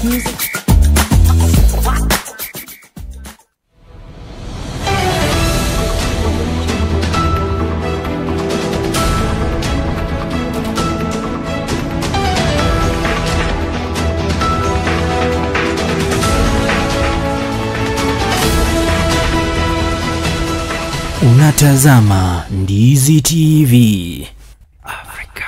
Music. Unatazama Ndizi TV Afrika.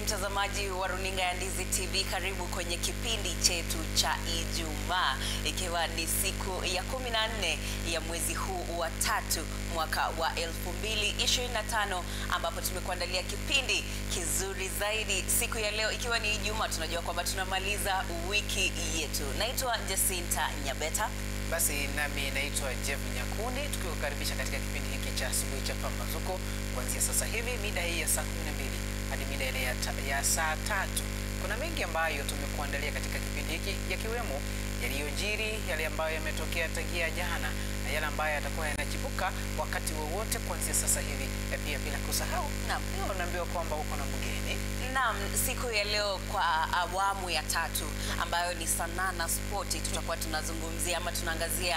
Mtazamaji wa runinga ya Ndizi TV, karibu kwenye kipindi chetu cha Ijumaa, ikiwa ni siku ya 14 ya mwezi huu wa 3 mwaka wa 2025, ambapo tumekuandalia kipindi kizuri zaidi siku ya leo. Ikiwa ni Ijumaa, tunajua kwamba tunamaliza wiki yetu. Naitwa Jacinta Nyabeta. Basi nami naitwa Jeff Nyakundi, tukikukaribisha katika kipindi hiki cha asubuhi cha Pambazuko kuanzia sasa hivi mida hii ya saa 12 hadi mida ile ya saa 3. Kuna mengi ambayo tumekuandalia katika kipindi hiki, yakiwemo yaliyojiri, yale ambayo yametokea tangia jana na yale ambayo yatakuwa yanachipuka wakati wowote kuanzia sasa hivi. Na pia bila kusahau, naam, unaambiwa kwamba uko na mgeni. Naam, siku ya leo kwa awamu ya 3 ambayo ni sanaa na spoti, tutakuwa tunazungumzia ama tunaangazia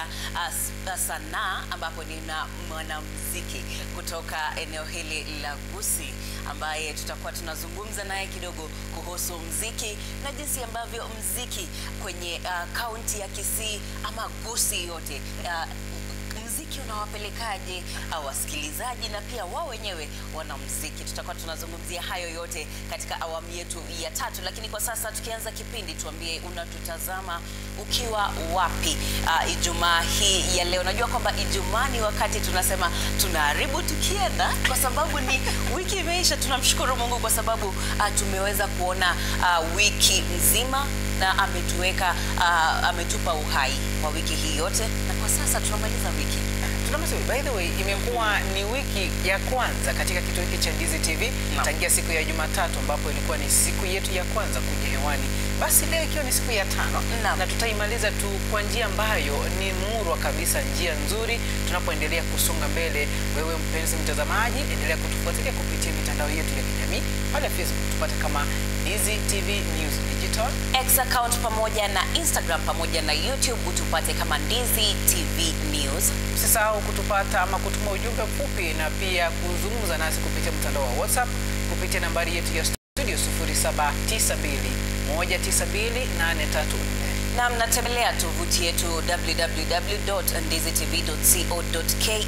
sanaa, ambapo nina mwanamuziki kutoka eneo hili la Gusii ambaye tutakuwa tunazungumza naye kidogo kuhusu muziki na jinsi ambavyo muziki kwenye kaunti ya Kisii ama Gusii yote, muziki unawapelekaje wasikilizaji na pia wao wenyewe wanamuziki. Tutakuwa tunazungumzia hayo yote katika awamu yetu ya 3, lakini kwa sasa tukianza kipindi, tuambie unatutazama ukiwa wapi Ijumaa hii ya leo. Najua kwamba Ijumaa ni wakati tunasema tunaharibu tukienda, kwa sababu ni wiki imeisha. Tunamshukuru Mungu kwa sababu tumeweza kuona wiki nzima na ametuweka, ametupa uhai kwa wiki hii yote, na kwa sasa tunamaliza wiki. By the way, imekuwa ni wiki ya kwanza katika kituo hiki cha Ndizi TV tangia siku ya Jumatatu ambapo ilikuwa ni siku yetu ya kwanza kuja hewani. Basi leo ikiwa ni siku ya 5 na tutaimaliza tu kwa njia ambayo ni murwa kabisa, njia nzuri tunapoendelea kusonga mbele. Wewe mpenzi mtazamaji, endelea kutufuatilia kupitia mitandao yetu ya kijamii. Pale Facebook tupate kama Ndizi TV News Digital, X account pamoja na Instagram pamoja na YouTube utupate kama Ndizi TV News. Usisahau kutupata ama kutuma ujumbe mfupi na pia kuzungumza nasi kupitia mtandao wa WhatsApp kupitia nambari yetu ya studio 0792 192 834. Na mnatembelea tovuti yetu www.ndizitv.co.ke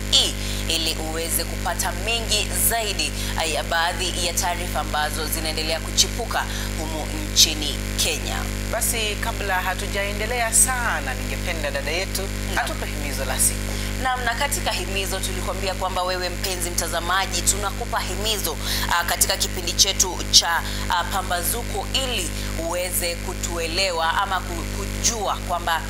ili uweze kupata mengi zaidi ya baadhi ya taarifa ambazo zinaendelea kuchipuka humu nchini Kenya. Basi kabla hatujaendelea sana, ningependa dada yetu atupe himizo la siku. Naam, na katika himizo tulikwambia kwamba wewe mpenzi mtazamaji, tunakupa himizo katika kipindi chetu cha Pambazuko ili uweze kutuelewa ama kujua kwamba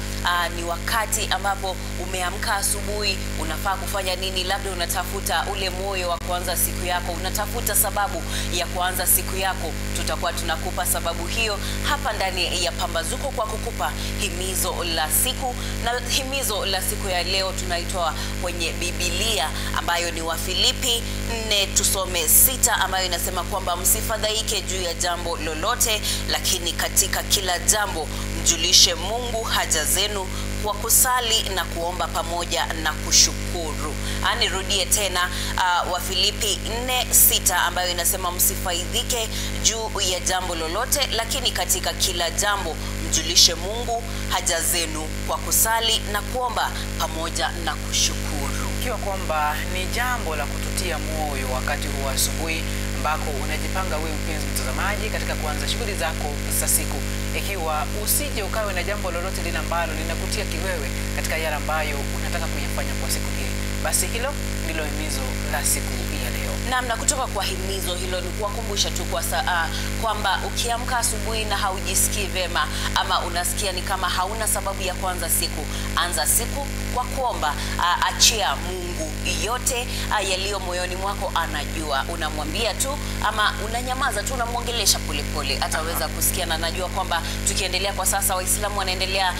ni wakati ambapo umeamka asubuhi unafaa kufanya nini. Labda unatafuta ule moyo wa kuanza siku yako, unatafuta sababu ya kuanza siku yako. Tutakuwa tunakupa sababu hiyo hapa ndani ya Pambazuko kwa kukupa himizo la siku. Na himizo la siku ya leo tunaitoa kwenye Biblia ambayo ni Wafilipi 4:6 ambayo inasema kwamba msifadhaike juu ya jambo lolote, lakini katika kila jambo mjulishe Mungu haja zenu kwa kusali na kuomba pamoja na kushukuru. Nirudie tena Wafilipi 4:6 ambayo inasema msifaidhike juu ya jambo lolote, lakini katika kila jambo mjulishe Mungu haja zenu kwa kusali na kuomba pamoja na kushukuru. Ikiwa kwamba ni jambo la kututia moyo wakati huu asubuhi ambako unajipanga wewe mpenzi mtazamaji katika kuanza shughuli zako za siku, ikiwa usije ukawe na jambo lolote lile ambalo linakutia kiwewe katika yale ambayo unataka kuyafanya kwa siku hii, basi hilo ndilo himizo la siku ya leo. Naam, na kutoka kwa himizo hilo ni kuwakumbusha tu kwa kwamba ukiamka asubuhi na haujisikii vema ama unasikia ni kama hauna sababu ya kuanza siku, anza siku kwa kuomba. Achia Mungu yote yaliyo moyoni mwako, anajua. Unamwambia tu ama unanyamaza tu, unamwongelesha polepole, ataweza kusikia. Na najua kwamba tukiendelea kwa sasa, Waislamu wanaendelea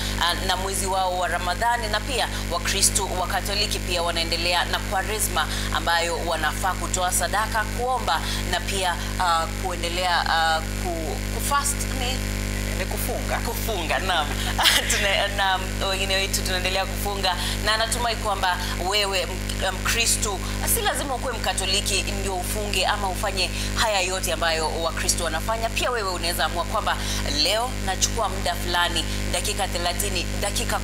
na mwezi wao wa Ramadhani, na pia Wakristo wa Katoliki pia wanaendelea na Kwaresma ambayo wanafaa kutoa sadaka, kuomba na pia kuendelea kufast ni kufunga. Kufunga, naam. Na wengine wetu tunaendelea kufunga, na natumai kwamba wewe Mkristo, si lazima ukuwe Mkatoliki ndio ufunge ama ufanye haya yote ambayo Wakristo wanafanya. Pia wewe unaweza amua kwamba leo nachukua muda fulani, dakika 30, dakika 10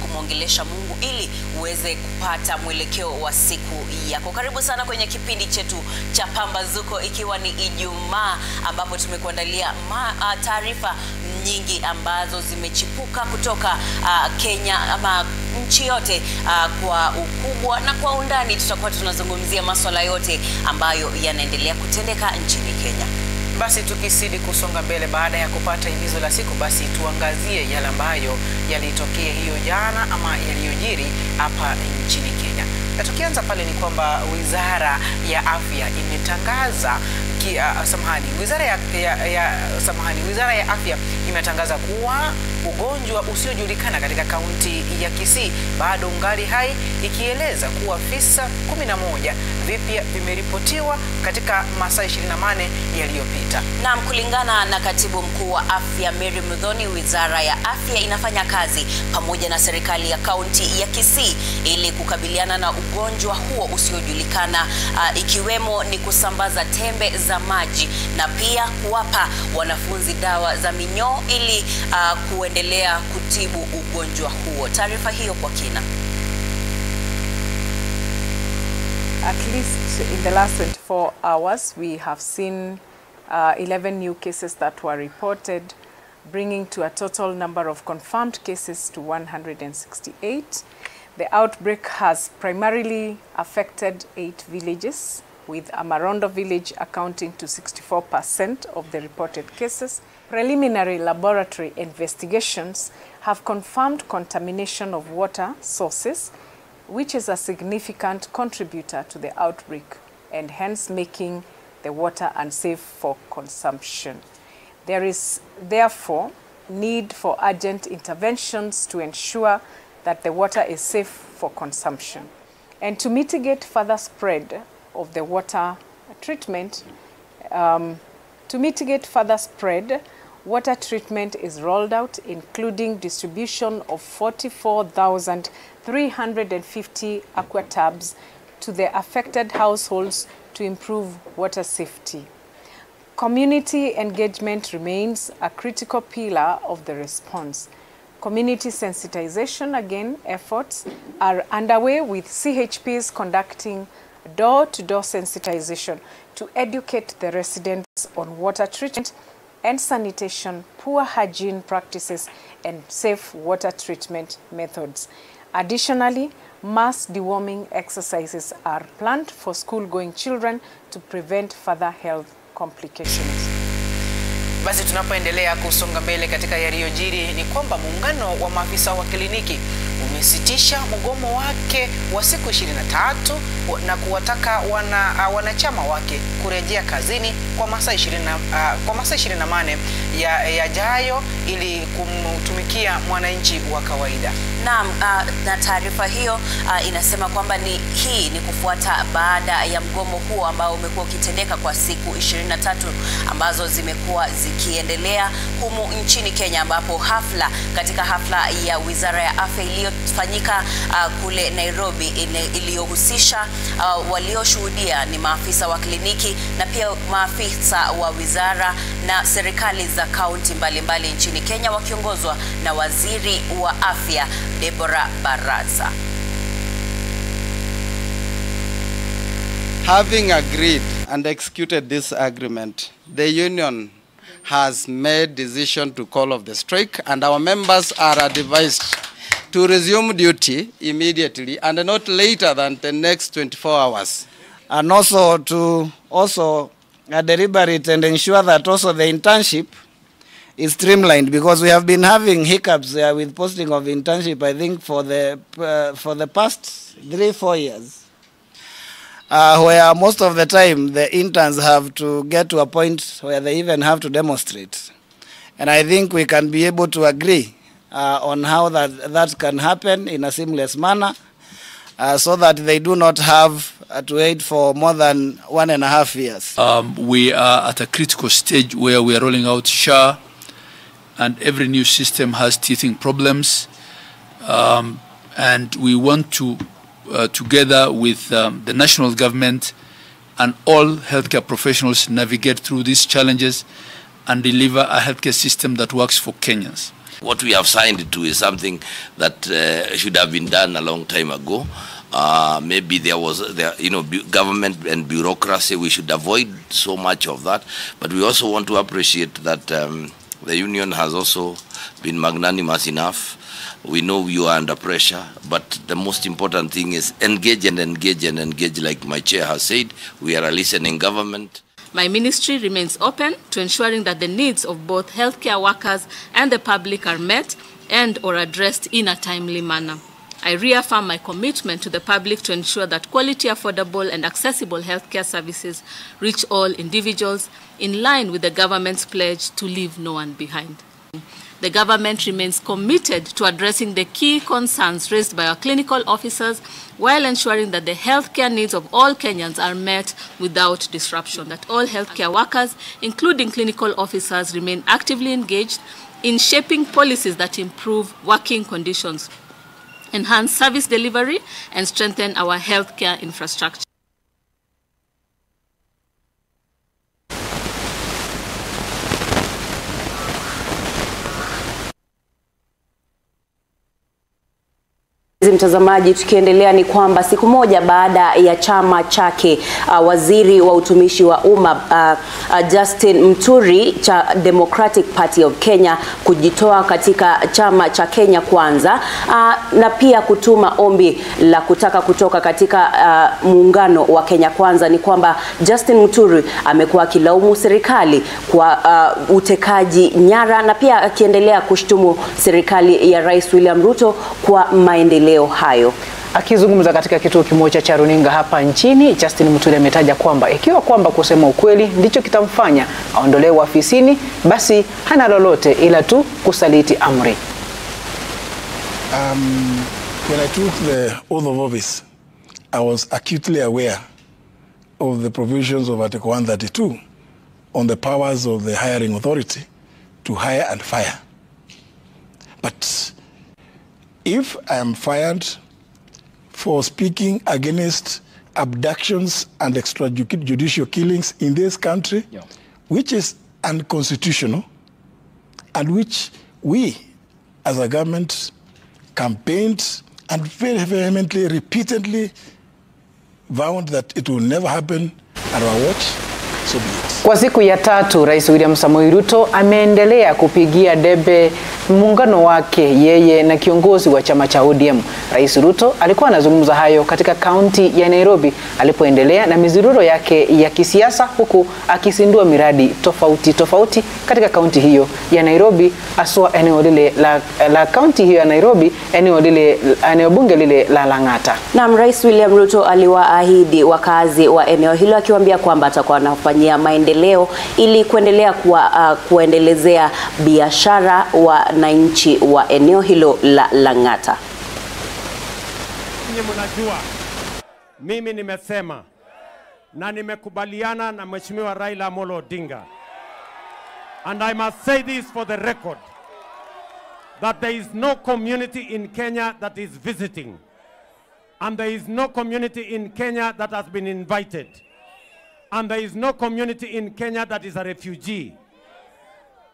kumwongelesha Mungu ili uweze kupata mwelekeo wa siku yako. Karibu sana kwenye kipindi chetu cha Pambazuko, ikiwa ni Ijumaa ambapo tumekuandalia taarifa nyingi ambazo zimechipuka kutoka Kenya ama nchi yote kwa ukubwa na kwa undani. Tutakuwa tunazungumzia masuala yote ambayo yanaendelea kutendeka nchini Kenya. Basi tukizidi kusonga mbele baada ya kupata himizo la siku, basi tuangazie yale ambayo yalitokea hiyo jana ama yaliyojiri hapa nchini Kenya. Na tukianza pale ni kwamba Wizara ya Afya imetangaza Wizara ya Afya imetangaza kuwa ugonjwa usiojulikana katika kaunti ya Kisii bado ungali hai, ikieleza kuwa visa 11 vipya vimeripotiwa katika masaa 24 yaliyopita. Naam, kulingana na Katibu Mkuu wa Afya Mary Muthoni, Wizara ya Afya inafanya kazi pamoja na serikali ya kaunti ya Kisii ili kukabiliana na ugonjwa huo usiojulikana, ikiwemo ni kusambaza tembe za maji na pia kuwapa wanafunzi dawa za minyoo ili kuendelea kutibu ugonjwa huo. Taarifa hiyo kwa kina. At least in the last 24 hours we have seen 11 new cases that were reported, bringing to a total number of confirmed cases to 168. The outbreak has primarily affected 8 villages, with Amarondo village accounting to 64% of the reported cases. Preliminary laboratory investigations have confirmed contamination of water sources, which is a significant contributor to the outbreak and hence making the water unsafe for consumption. There is therefore need for urgent interventions to ensure that the water is safe for consumption. And to mitigate further spread of the water treatment, water treatment is rolled out, including distribution of 44,350 aqua tabs to the affected households to improve water safety. Community engagement remains a critical pillar of the response. Community sensitization, again, efforts are underway with CHPs conducting door-to-door sensitization to educate the residents on water treatment and sanitation, poor hygiene practices, and safe water treatment methods. Additionally, mass deworming exercises are planned for school-going children to prevent further health complications. Basi tunapoendelea kusonga mbele katika yaliyojiri ni kwamba muungano wa maafisa wa kliniki umesitisha mgomo wake wa siku 23 na kuwataka wanachama wake kurejea kazini kwa masaa 24 yajayo ili kumtumikia mwananchi wa kawaida. Naam, na taarifa hiyo inasema kwamba hii ni kufuata baada ya mgomo huo ambao umekuwa ukitendeka kwa siku 23 ambazo zimekuwa zikiendelea humu nchini Kenya, ambapo katika hafla ya Wizara ya Afya iliyofanyika kule Nairobi iliyohusisha walioshuhudia ni maafisa wa kliniki na pia maafisa wa wizara na serikali za kaunti mbalimbali nchini Kenya wakiongozwa na Waziri wa Afya Deborah Barasa. Having agreed and executed this agreement, the union has made decision to call off the strike, and our members are advised to resume duty immediately and not later than the next 24 hours. And also to deliberate and ensure that also the internship is streamlined, because we have been having hiccups with posting of internship, I think, for the past 3-4 years, where most of the time the interns have to get to a point where they even have to demonstrate. And I think we can be able to agree on how that can happen in a seamless manner, so that they do not have to wait for more than 1.5 years. We are at a critical stage where we are rolling out SHA, and every new system has teething problems. And we want to, together with the national government and all healthcare professionals, navigate through these challenges and deliver a healthcare system that works for Kenyans. What we have signed to is something that should have been done a long time ago. Maybe there was, government and bureaucracy. We should avoid so much of that. But we also want to appreciate that the union has also been magnanimous enough. We know you are under pressure, but the most important thing is engage and engage and engage. Like my chair has said, we are a listening government. My ministry remains open to ensuring that the needs of both healthcare workers and the public are met and or addressed in a timely manner. I reaffirm my commitment to the public to ensure that quality, affordable and accessible healthcare services reach all individuals in line with the government's pledge to leave no one behind. The government remains committed to addressing the key concerns raised by our clinical officers while ensuring that the healthcare needs of all Kenyans are met without disruption, that all healthcare workers, including clinical officers, remain actively engaged in shaping policies that improve working conditions, enhance service delivery, and strengthen our healthcare infrastructure. Mtazamaji, tukiendelea ni kwamba siku moja baada ya chama chake waziri wa utumishi wa umma Justin Muturi cha Democratic Party of Kenya kujitoa katika chama cha Kenya Kwanza na pia kutuma ombi la kutaka kutoka katika muungano wa Kenya Kwanza, ni kwamba Justin Muturi amekuwa akilaumu serikali kwa utekaji nyara na pia akiendelea kushtumu serikali ya Rais William Ruto kwa maendeleo hayo. Akizungumza katika kituo kimoja cha runinga hapa nchini, Justin Muturi ametaja kwamba ikiwa kwamba kusema ukweli ndicho kitamfanya aondolewe ofisini, basi hana lolote ila tu kusaliti amri. When I took the oath of office, I was acutely aware of the provisions of Article 132 on the powers of the hiring authority to hire and fire. But if I am fired for speaking against abductions and extrajudicial killings in this country, yeah, which is unconstitutional and which we as a government campaigned and very vehemently, repeatedly vowed that it will never happen at our watch, so be it. Kwa siku ya tatu, Rais William Samoei Ruto ameendelea kupigia debe muungano wake yeye na kiongozi wa chama cha ODM. Rais Ruto alikuwa anazungumza hayo katika kaunti ya Nairobi alipoendelea na mizururo yake ya kisiasa, huku akizindua miradi tofauti tofauti katika kaunti hiyo ya Nairobi, haswa eneo lile la kaunti hiyo ya Nairobi, eneo lile, eneo bunge lile la Lang'ata. Na Rais William Ruto aliwaahidi wakazi wa eneo hilo akiwaambia kwamba atakuwa anafanyia maendeleo ili kuendelea kuendelezea biashara wananchi wa eneo hilo la Lang'ata. Nyinyi mnajua mimi nimesema na nimekubaliana na Mheshimiwa Raila Amolo Odinga. And I must say this for the record, that there is no community in Kenya that is visiting, and there is no community in Kenya that has been invited, and there is no community in Kenya that is a refugee.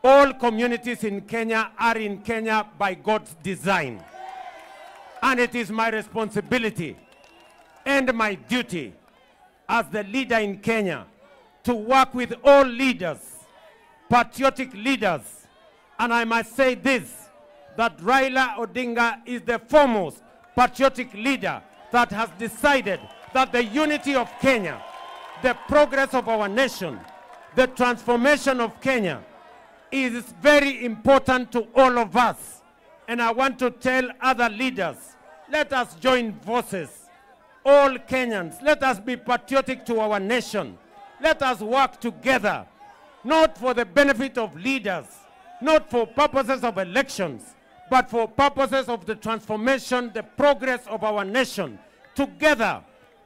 All communities in Kenya are in Kenya by God's design. And it is my responsibility and my duty as the leader in Kenya to work with all leaders, patriotic leaders. And I must say this, that Raila Odinga is the foremost patriotic leader that has decided that the unity of Kenya, the progress of our nation, the transformation of Kenya is very important to all of us. And I want to tell other leaders, let us join forces. All Kenyans, let us be patriotic to our nation. Let us work together, not for the benefit of leaders, not for purposes of elections, but for purposes of the transformation, the progress of our nation. Together,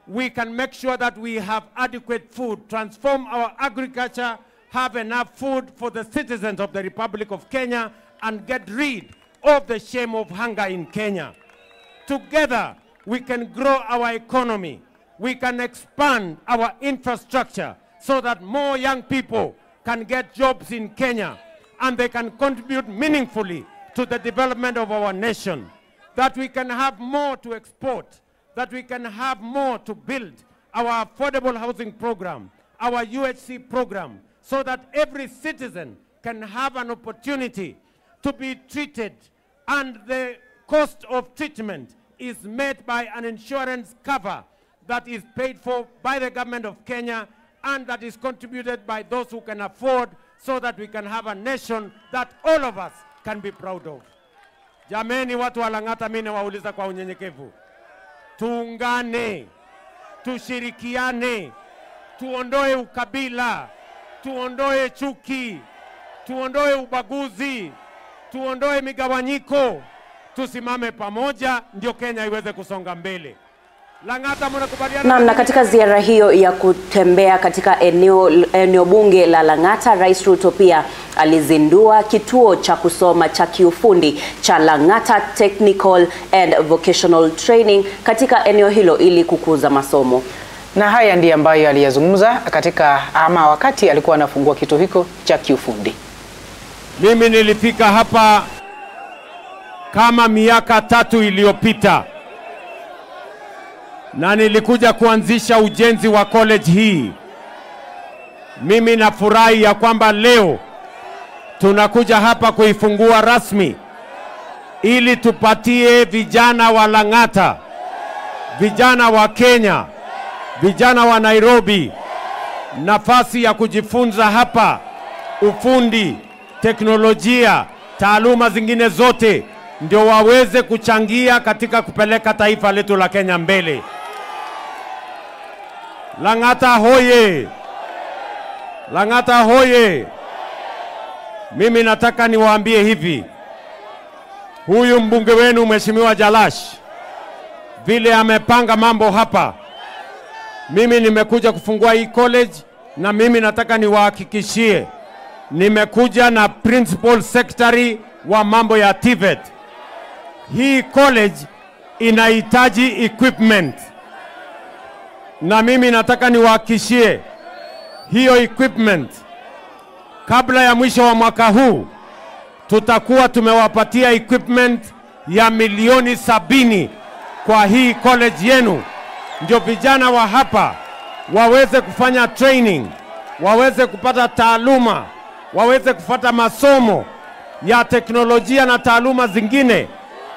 we can make sure that we have adequate food, transform our agriculture, have enough food for the citizens of the Republic of Kenya, and get rid of the shame of hunger in Kenya. Together, we can grow our economy. We can expand our infrastructure so that more young people can get jobs in Kenya and they can contribute meaningfully to the development of our nation. That we can have more to export, that we can have more to build our affordable housing program, our UHC program, so that every citizen can have an opportunity to be treated, and the cost of treatment is met by an insurance cover that is paid for by the government of Kenya and that is contributed by those who can afford, so that we can have a nation that all of us can be proud of. Jameni, watu wa Lang'ata, mimi nawauliza kwa unyenyekevu, tuungane, tushirikiane, tuondoe ukabila, tuondoe chuki, tuondoe ubaguzi, tuondoe migawanyiko, tusimame pamoja ndio Kenya iweze kusonga mbele. Lang'ata, mnakubaliana? Naam, na katika ziara hiyo ya kutembea katika eneo bunge la Lang'ata, Rais Ruto pia alizindua kituo cha kusoma cha kiufundi cha Lang'ata Technical and Vocational Training katika eneo hilo ili kukuza masomo. Na haya ndiyo ambayo aliyazungumza katika ama wakati alikuwa anafungua kituo hicho cha kiufundi. Mimi nilifika hapa kama miaka 3 iliyopita, na nilikuja kuanzisha ujenzi wa college hii. Mimi nafurahi ya kwamba leo tunakuja hapa kuifungua rasmi ili tupatie vijana wa Lang'ata, vijana wa Kenya, vijana wa Nairobi nafasi ya kujifunza hapa ufundi, teknolojia, taaluma zingine zote, ndio waweze kuchangia katika kupeleka taifa letu la Kenya mbele. Lang'ata hoye! Lang'ata hoye! Mimi nataka niwaambie hivi, huyu mbunge wenu Mheshimiwa Jalash, vile amepanga mambo hapa, mimi nimekuja kufungua hii college, na mimi nataka niwahakikishie, nimekuja na principal secretary wa mambo ya TVET. Hii college inahitaji equipment, na mimi nataka niwahakikishie hiyo equipment kabla ya mwisho wa mwaka huu tutakuwa tumewapatia equipment ya milioni 70 kwa hii college yenu, ndio vijana wa hapa waweze kufanya training, waweze kupata taaluma, waweze kufuata masomo ya teknolojia na taaluma zingine,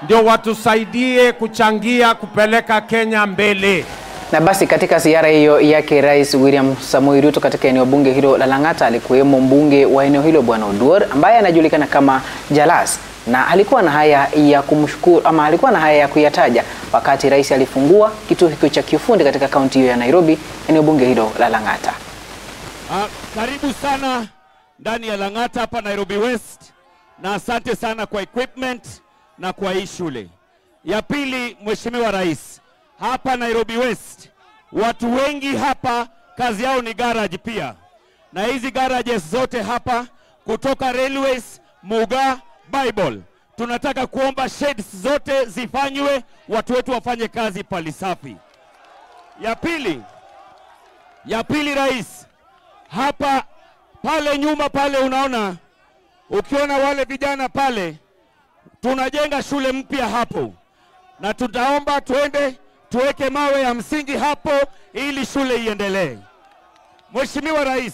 ndio watusaidie kuchangia kupeleka Kenya mbele. Na basi katika ziara hiyo yake Rais William Samoei Ruto katika eneo bunge hilo la Lang'ata alikuwemo mbunge wa eneo hilo Bwana Oduor ambaye anajulikana kama Jalas, na alikuwa na haya ya kumshukuru ama alikuwa na haya ya kuyataja wakati rais alifungua kituo hicho cha kiufundi katika kaunti hiyo ya Nairobi, eneo bunge hilo la Lang'ata. Karibu sana ndani ya Lang'ata hapa Nairobi West, na asante sana kwa equipment na kwa hii shule. Ya pili, Mheshimiwa Rais, Hapa Nairobi West watu wengi hapa kazi yao ni garage pia, na hizi garages zote hapa kutoka Railways, Muga, Bible, tunataka kuomba sheds zote zifanywe, watu wetu wafanye kazi palisafi. Ya pili Rais, hapa pale nyuma pale unaona, ukiona wale vijana pale, tunajenga shule mpya hapo, na tutaomba tuende tuweke mawe ya msingi hapo ili shule iendelee. Mheshimiwa Rais,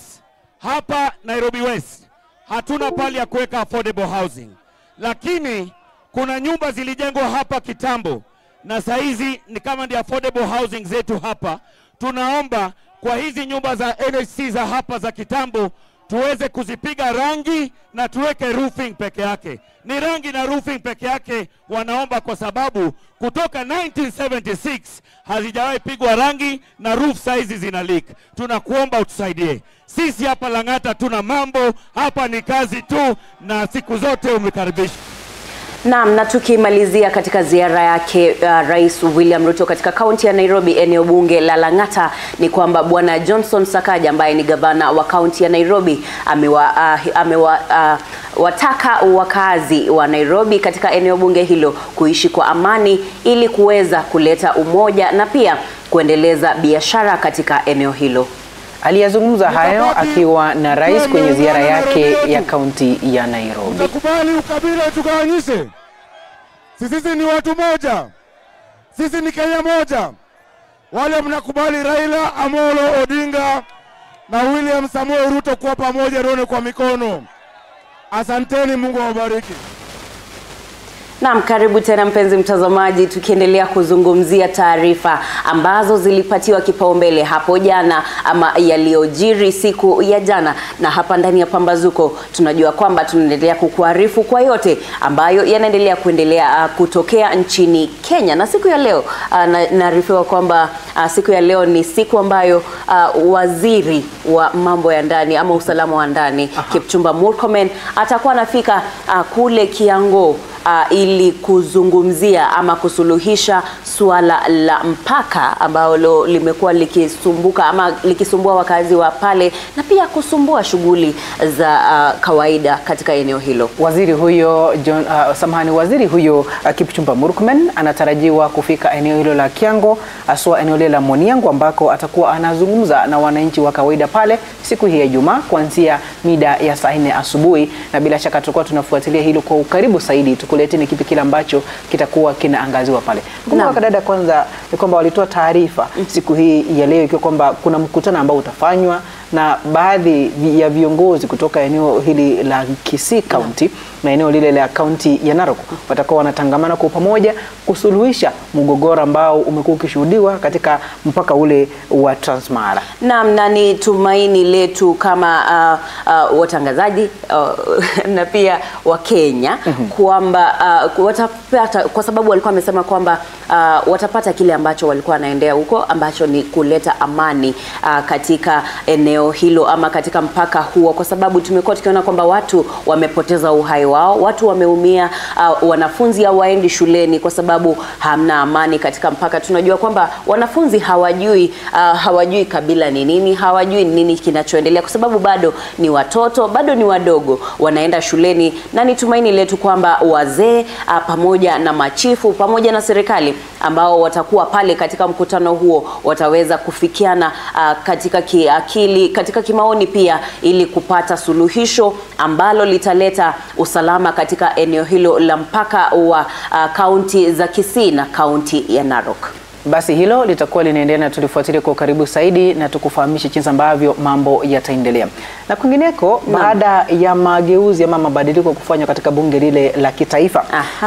hapa Nairobi West hatuna pali ya kuweka affordable housing, lakini kuna nyumba zilijengwa hapa kitambo na saizi ni kama ndi affordable housing zetu hapa. Tunaomba kwa hizi nyumba za NHC za hapa za kitambo tuweze kuzipiga rangi na tuweke roofing peke yake. Ni rangi na roofing peke yake wanaomba, kwa sababu kutoka 1976 hazijawahi pigwa rangi na roof size zina leak. Tunakuomba utusaidie. Sisi hapa Lang'ata tuna mambo, hapa ni kazi tu, na siku zote umekaribishwa. Naam, na tukimalizia katika ziara yake Rais William Ruto katika kaunti ya Nairobi, eneo bunge la Lang'ata, ni kwamba Bwana Johnson Sakaja ambaye ni gavana wa kaunti ya Nairobi amewataka wakazi wa Nairobi katika eneo bunge hilo kuishi kwa amani ili kuweza kuleta umoja na pia kuendeleza biashara katika eneo hilo. Aliyazungumza hayo akiwa na rais kwenye ziara yake ya kaunti ya Nairobi. Tutakubali ukabila tugawanyishe. Sisi ni watu moja. Sisi ni Kenya moja. Wale mnakubali Raila Amolo Odinga na William Samoei Ruto kuwa pamoja, roho kwa mikono. Asanteni, Mungu awabariki. Naam, karibu tena mpenzi mtazamaji, tukiendelea kuzungumzia taarifa ambazo zilipatiwa kipaumbele hapo jana ama yaliyojiri siku ya jana. Na hapa ndani ya Pambazuko tunajua kwamba tunaendelea kukuarifu kwa yote ambayo yanaendelea kuendelea kutokea nchini Kenya. Na siku ya leo naarifiwa kwamba siku ya leo ni siku ambayo waziri wa mambo ya ndani ama usalama wa ndani Kipchumba Murkomen atakuwa anafika kule Kiango ili kuzungumzia ama kusuluhisha suala la mpaka ambalo limekuwa likisumbuka ama likisumbua wakazi wa pale na pia kusumbua shughuli za kawaida katika eneo hilo. Waziri huyo waziri huyo Kipchumba Murkomen anatarajiwa kufika eneo hilo la Kiango, aswa eneo lile la Moniango, ambako atakuwa anazungumza na wananchi wa kawaida pale siku hii ya Ijumaa kuanzia mida ya saa 4 asubuhi, na bila shaka tutakuwa tunafuatilia hilo kwa ukaribu zaidi, tukuleteni kipi kile ambacho kitakuwa kinaangaziwa pale. Kumbuka dada, kwanza ni kwamba walitoa taarifa siku hii ya leo ikiwa kwamba kuna mkutano ambao utafanywa na baadhi ya viongozi kutoka eneo hili la Kisii County na eneo lile la kaunti ya Narok watakuwa wanatangamana kwa pamoja kusuluhisha mgogoro ambao umekuwa ukishuhudiwa katika mpaka ule wa Transmara. Naam, na ni tumaini letu kama watangazaji na pia wa Kenya kwamba watapata, kwa sababu walikuwa wamesema kwamba watapata kile ambacho walikuwa wanaendea huko, ambacho ni kuleta amani katika eneo hilo ama katika mpaka huo, kwa sababu tumekuwa tukiona kwamba watu wamepoteza uhai wao, watu wameumia, wanafunzi hawaendi shuleni kwa sababu hamna amani katika mpaka. Tunajua kwamba wanafunzi hawajui kabila ni nini, hawajui nini kinachoendelea kwa sababu bado ni watoto, bado ni wadogo, wanaenda shuleni. Na ni tumaini letu kwamba wazee pamoja na machifu pamoja na serikali ambao watakuwa pale katika mkutano huo wataweza kufikiana katika kiakili, katika kimaoni pia, ili kupata suluhisho ambalo litaleta usalama katika eneo hilo la mpaka wa kaunti za Kisii na kaunti ya Narok. Basi hilo litakuwa linaendelea na tulifuatilia kwa karibu zaidi na tukufahamishe jinsi ambavyo mambo yataendelea. Na kwingineko, baada ya mageuzi ama mabadiliko kufanywa katika bunge lile la kitaifa,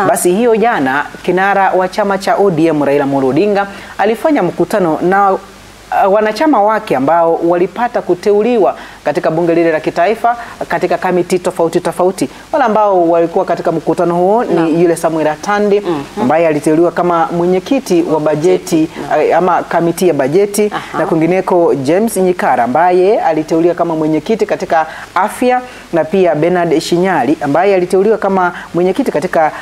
basi hiyo jana kinara wa chama cha ODM Raila Amolo Odinga alifanya mkutano na wanachama wake ambao walipata kuteuliwa katika bunge lile la kitaifa katika kamiti tofauti tofauti. Wale ambao walikuwa katika mkutano huo ni yule Samuel Atandi ambaye aliteuliwa kama mwenyekiti wa bajeti ama kamiti ya bajeti, na kwingineko James Nyikara ambaye aliteuliwa kama mwenyekiti katika afya, na pia Bernard Shinyali ambaye aliteuliwa kama mwenyekiti katika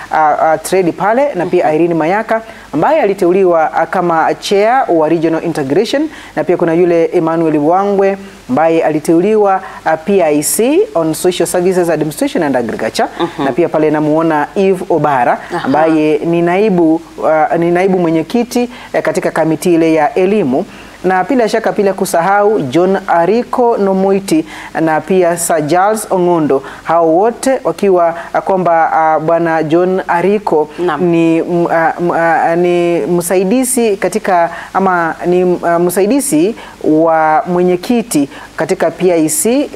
trade pale, na pia Irene Mayaka ambaye aliteuliwa kama chair wa regional integration, na pia kuna yule Emmanuel Wangwe ambaye aliteuliwa PIC on Social Services Administration and Agriculture, na pia pale namuona Eve Obara ambaye ni naibu mwenyekiti katika kamiti ile ya elimu, na bila shaka bila kusahau John Ariko Nomoiti na pia Sir Charles Ongondo, hao wote wakiwa kwamba bwana John Ariko ni msaidizi katika ama ni msaidizi wa mwenyekiti katika PIC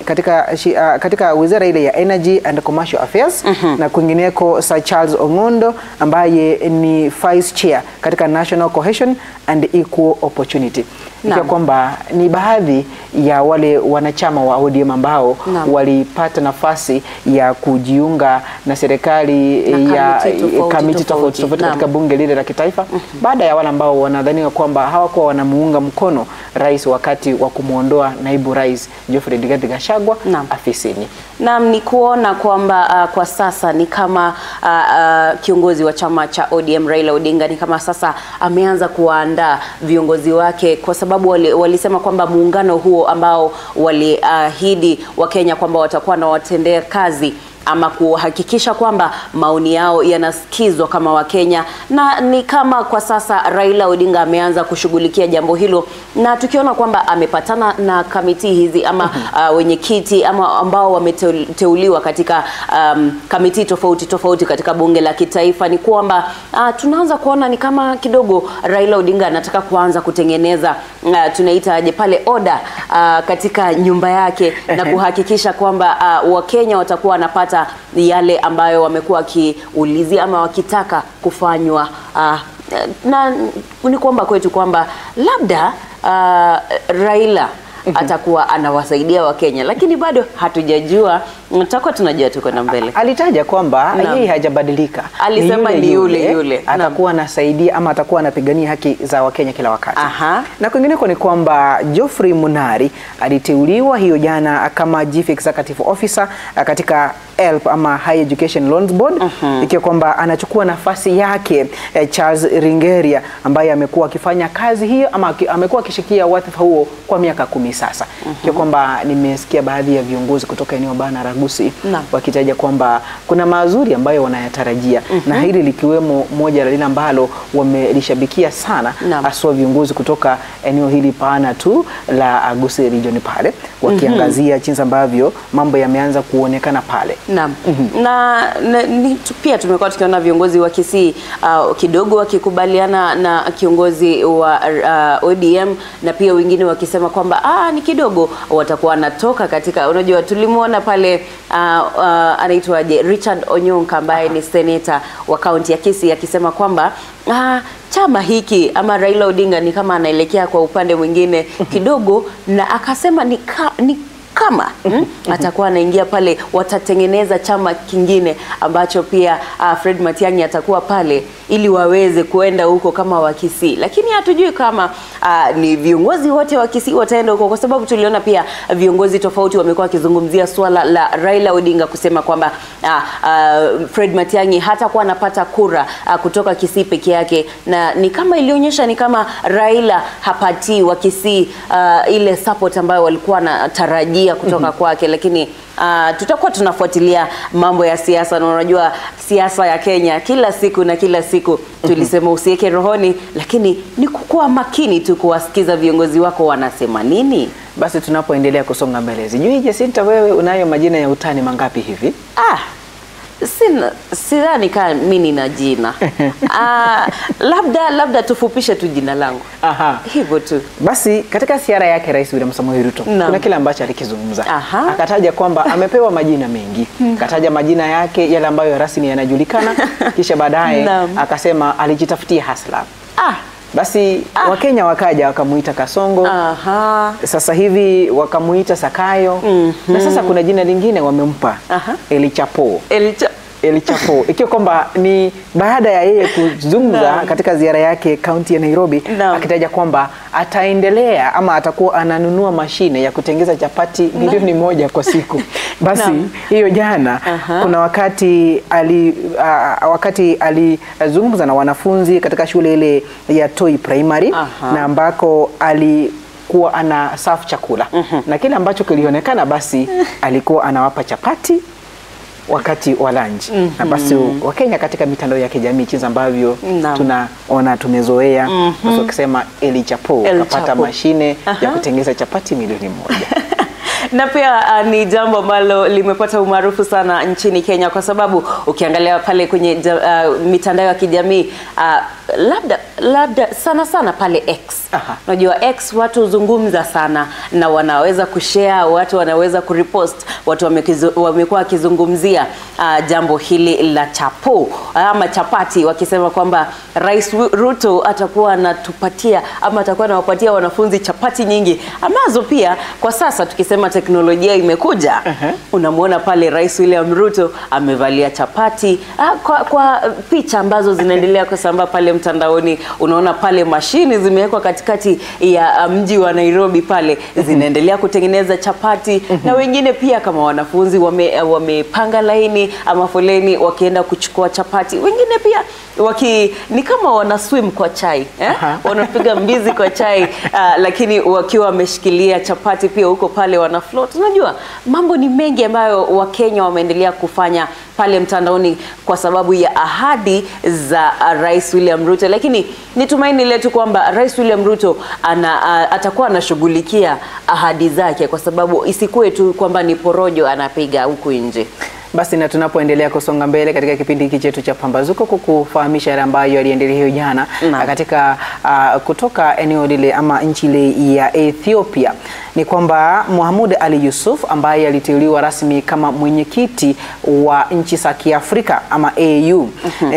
katika wizara ile ya Energy and Commercial Affairs, na kwingineko Sir Charles Ongondo ambaye ni vice chair katika National Cohesion and Equal Opportunity. Ikiwa kwamba ni baadhi ya wale wanachama wa ODM ambao walipata nafasi ya kujiunga na serikali ya kamiti tofauti tofauti katika bunge lile la kitaifa, baada ya wale ambao wanadhaniwa kwamba hawakuwa wanamuunga mkono rais wakati wa kumuondoa naibu rais Geoffrey Rigathi Gachagua afisini. Naam, ni kuona kwamba kwa sasa ni kama kiongozi wa chama cha ODM Raila Odinga ni kama sasa ameanza kuandaa viongozi wake, kwa sababu walisema kwamba muungano huo ambao waliahidi Wakenya kwamba watakuwa na watendea kazi ama kuhakikisha kwamba maoni yao yanasikizwa kama Wakenya, na ni kama kwa sasa Raila Odinga ameanza kushughulikia jambo hilo, na tukiona kwamba amepatana na kamiti hizi ama wenyekiti ama ambao wameteuliwa katika kamiti tofauti tofauti katika bunge la kitaifa, ni kwamba tunaanza kuona ni kama kidogo Raila Odinga anataka kuanza kutengeneza tunaita aje pale order katika nyumba yake na kuhakikisha kwamba Wakenya watakuwa wanapata yale ambayo wamekuwa wakiulizia ama wakitaka kufanywa. Na ni kwamba kwetu kwamba labda Raila atakuwa anawasaidia Wakenya, lakini bado hatujajua, tutakuwa tunajua tuko na mbele. Alitaja kwamba yeye hajabadilika. Alisema ni yule yule atakuwa anasaidia ama atakuwa anapigania haki za Wakenya kila wakati. Na kwingineko ni kwamba Geoffrey Munari aliteuliwa hiyo jana kama Chief Executive Officer katika HELB ama High Education Loans Board, ikiwa kwamba anachukua nafasi yake Charles Ringeria ambaye amekuwa akifanya kazi hiyo ama amekuwa akishikia wadhifa huo kwa miaka 10 sasa. Ikiwa kwamba nimesikia baadhi ya viongozi kutoka eneo bana Ragusi wakitaja kwamba kuna mazuri ambayo wanayatarajia, na hili likiwemo moja la lile ambalo wamelishabikia sana, haswa viongozi kutoka eneo hili pana tu la Agusi region pale, wakiangazia jinsi ambavyo mambo yameanza kuonekana pale. Naam. Na pia tumekuwa tukiona viongozi wa Kisii kidogo wakikubaliana na kiongozi wa ODM, na pia wengine wakisema kwamba ni kidogo watakuwa wanatoka katika, unajua tulimuona pale anaitwaje Richard Onyonka ambaye ni senator wa kaunti ya Kisii akisema kwamba chama hiki ama Raila Odinga ni kama anaelekea kwa upande mwingine kidogo, na akasema ni kama atakuwa anaingia pale watatengeneza chama kingine ambacho pia Fred Matiang'i atakuwa pale ili waweze kuenda huko kama wa Kisii. Lakini hatujui kama ni viongozi wote wa Kisii wataenda huko, kwa sababu tuliona pia viongozi tofauti wamekuwa wakizungumzia swala la Raila Odinga kusema kwamba Fred Matiang'i hatakuwa anapata kura kutoka Kisii peke yake, na ni kama ilionyesha ni kama Raila hapati wa Kisii ile support ambayo walikuwa wanatarajia kutoka kwake. Lakini tutakuwa tunafuatilia mambo ya siasa, na unajua siasa ya Kenya kila siku na kila siku tulisema usiweke rohoni, lakini ni kukuwa makini tu kuwasikiza viongozi wako wanasema nini. Basi tunapoendelea kusonga mbele, sijui Jacinta, wewe unayo majina ya utani mangapi hivi? Sidhani kama mimi nina jina. Labda tufupishe tu jina langu. Hivyo tu. Basi katika siara yake Rais William Samoei Ruto kuna kile ambacho alikizungumza. Akataja kwamba amepewa majina mengi. Akataja majina yake yale ambayo rasmi yanajulikana, kisha baadaye akasema alijitafutia hasla. Basi Wakenya wakaja wakamuita Kasongo. Aha. Sasa hivi wakamuita Sakayo. Na sasa kuna jina lingine wamempa. El Chapo. El Chapo. Ikiwa kwamba ni baada ya yeye kuzungumza katika ziara yake kaunti ya Nairobi, akitaja kwamba ataendelea ama atakuwa ananunua mashine ya kutengeza chapati 1,000,000 kwa siku. Basi hiyo jana kuna wakati alizungumza na wanafunzi katika shule ile ya Toi Primary, na ambako alikuwa ana serve chakula. Na kile ambacho kilionekana basi alikuwa anawapa chapati wakati wa lunch. Na basi Wakenya katika mitandao ya kijamii jinsi ambavyo tunaona tumezoea, basi wakisema El Chapo kapata mashine ya kutengeza chapati 1,000,000. Na pia ni jambo ambalo limepata umaarufu sana nchini Kenya, kwa sababu ukiangalia pale kwenye mitandao ya kijamii, labda sana sana pale X. Unajua X watu huzungumza sana na wanaweza kushare, watu wanaweza kurepost, watu wamekuwa wakizungumzia jambo hili la chapo ama chapati, wakisema kwamba Rais Ruto atakuwa anatupatia ama atakuwa anawapatia wanafunzi chapati nyingi, ambazo pia kwa sasa tukisema teknolojia imekuja, unamuona pale Rais William Ruto amevalia chapati kwa picha ambazo zinaendelea kusambaa pale mtandaoni. Unaona pale mashini zimewekwa katikati ya mji wa Nairobi pale, zinaendelea kutengeneza chapati, na wengine pia kama wanafunzi wamepanga laini ama foleni wakienda kuchukua chapati, wengine pia ni kama wana swim kwa chai, wanapiga mbizi kwa chai, lakini wakiwa wameshikilia chapati pia huko pale wana float. Unajua mambo ni mengi ambayo Wakenya wameendelea kufanya pale mtandaoni kwa sababu ya ahadi za Rais William Ruto. Lakini ni tumaini letu kwamba Rais William Ruto atakuwa anashughulikia ahadi zake, kwa sababu isikuwe tu kwamba ni porojo anapiga huku nje. Basi na tunapoendelea kusonga mbele katika kipindi hiki chetu cha Pambazuko kukufahamisha yale ambayo yaliendelea hiyo jana katika kutoka eneo lile ama nchi ile ya Ethiopia, ni kwamba Mohamed Ali Yusuf ambaye aliteuliwa rasmi kama mwenyekiti wa nchi za Kiafrika ama AU,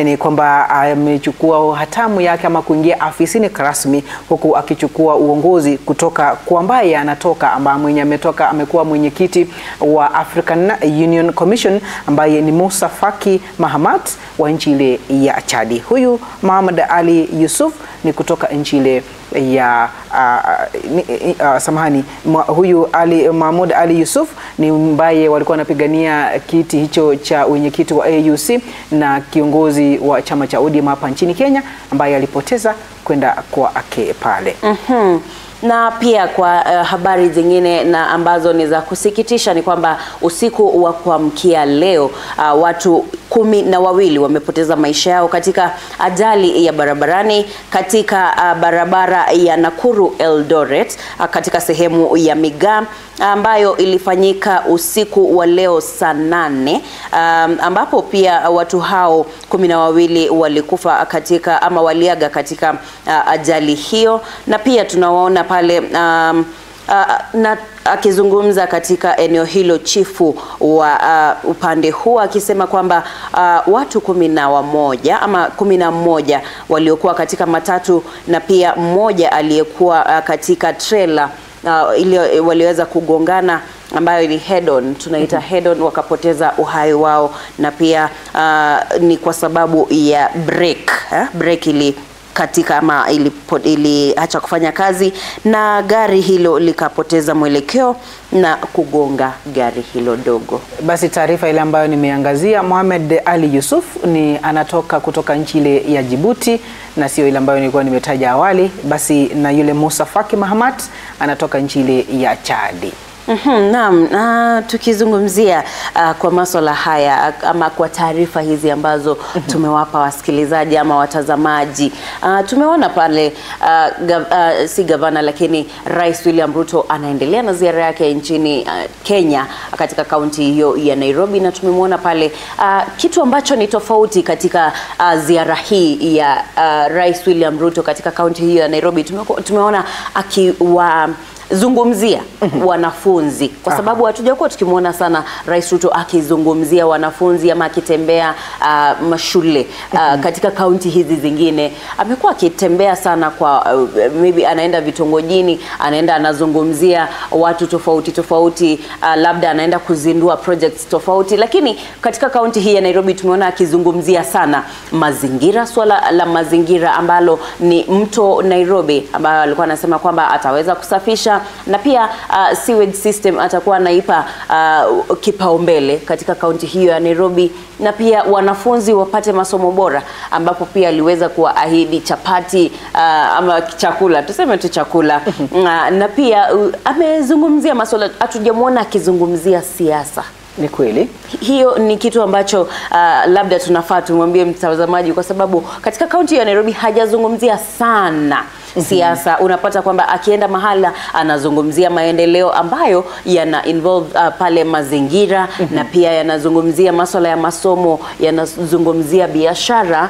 ni kwamba amechukua hatamu yake ama kuingia afisini rasmi, huku akichukua uongozi kutoka kwa ambaye anatoka, ambaye mwenye ametoka amekuwa mwenyekiti wa African Union Commission ambaye ni Musa Faki Mahamat wa nchi ile ya Chadi. Huyu Mohamed Ali Yusuf ni kutoka nchi ile ya samahani, huyu Mahmoud Ali Yusuf ni ambaye walikuwa wanapigania kiti hicho cha mwenyekiti wa AUC na kiongozi wa chama cha ODM hapa nchini Kenya, ambaye alipoteza kwenda kwa ake pale. Na pia kwa habari zingine na ambazo ni za kusikitisha ni kwamba usiku wa kuamkia leo watu 12 wamepoteza maisha yao katika ajali ya barabarani katika barabara ya Nakuru Eldoret katika sehemu ya Migaa ambayo ilifanyika usiku wa leo saa 8, ambapo pia watu hao 12 walikufa katika ama waliaga katika ajali hiyo. Na pia tunawaona pale na akizungumza katika eneo hilo chifu wa upande huu akisema kwamba watu 11 ama 11 waliokuwa katika matatu na pia mmoja aliyekuwa katika trailer ili waliweza kugongana, ambayo ni head on, tunaita head on, wakapoteza uhai wao. Na pia ni kwa sababu ya brake ili katika ama iliacha kufanya kazi na gari hilo likapoteza mwelekeo na kugonga gari hilo dogo. Basi taarifa ile ambayo nimeangazia, Mohamed Ali Yusuf ni anatoka kutoka nchi ile ya Djibouti na sio ile ambayo nilikuwa nimetaja awali. Basi na yule Musa Faki Mahamat anatoka nchi ile ya Chadi. Naam, na tukizungumzia kwa masuala haya ama kwa taarifa hizi ambazo tumewapa wasikilizaji ama watazamaji, tumeona pale si gavana lakini Rais William Ruto anaendelea na ziara yake nchini Kenya katika kaunti hiyo ya Nairobi, na tumemwona pale kitu ambacho ni tofauti katika ziara hii ya Rais William Ruto katika kaunti hiyo ya Nairobi. Tumeona akiwa zungumzia wanafunzi, kwa sababu hatujakuwa tukimuona sana Rais Ruto akizungumzia wanafunzi ama akitembea mashule katika kaunti hizi zingine. Amekuwa akitembea sana kwa maybe anaenda vitongojini, anaenda anazungumzia watu tofauti tofauti, labda anaenda kuzindua projects tofauti, lakini katika kaunti hii ya Nairobi tumeona akizungumzia sana mazingira, swala la mazingira ambalo ni mto Nairobi, ambayo alikuwa anasema kwamba ataweza kusafisha, na pia sewage system atakuwa anaipa kipaumbele katika kaunti hiyo ya Nairobi, na pia wanafunzi wapate masomo bora, ambapo pia aliweza kuahidi chapati ama chakula, tuseme tu chakula na pia amezungumzia masuala, hatujamuona akizungumzia siasa. Ni kweli. Hiyo ni kitu ambacho labda tunafaa tumwambie mtazamaji, kwa sababu katika kaunti ya Nairobi hajazungumzia sana siasa. Unapata kwamba akienda mahala anazungumzia maendeleo ambayo yana involve pale mazingira, na pia yanazungumzia masuala ya masomo, yanazungumzia biashara.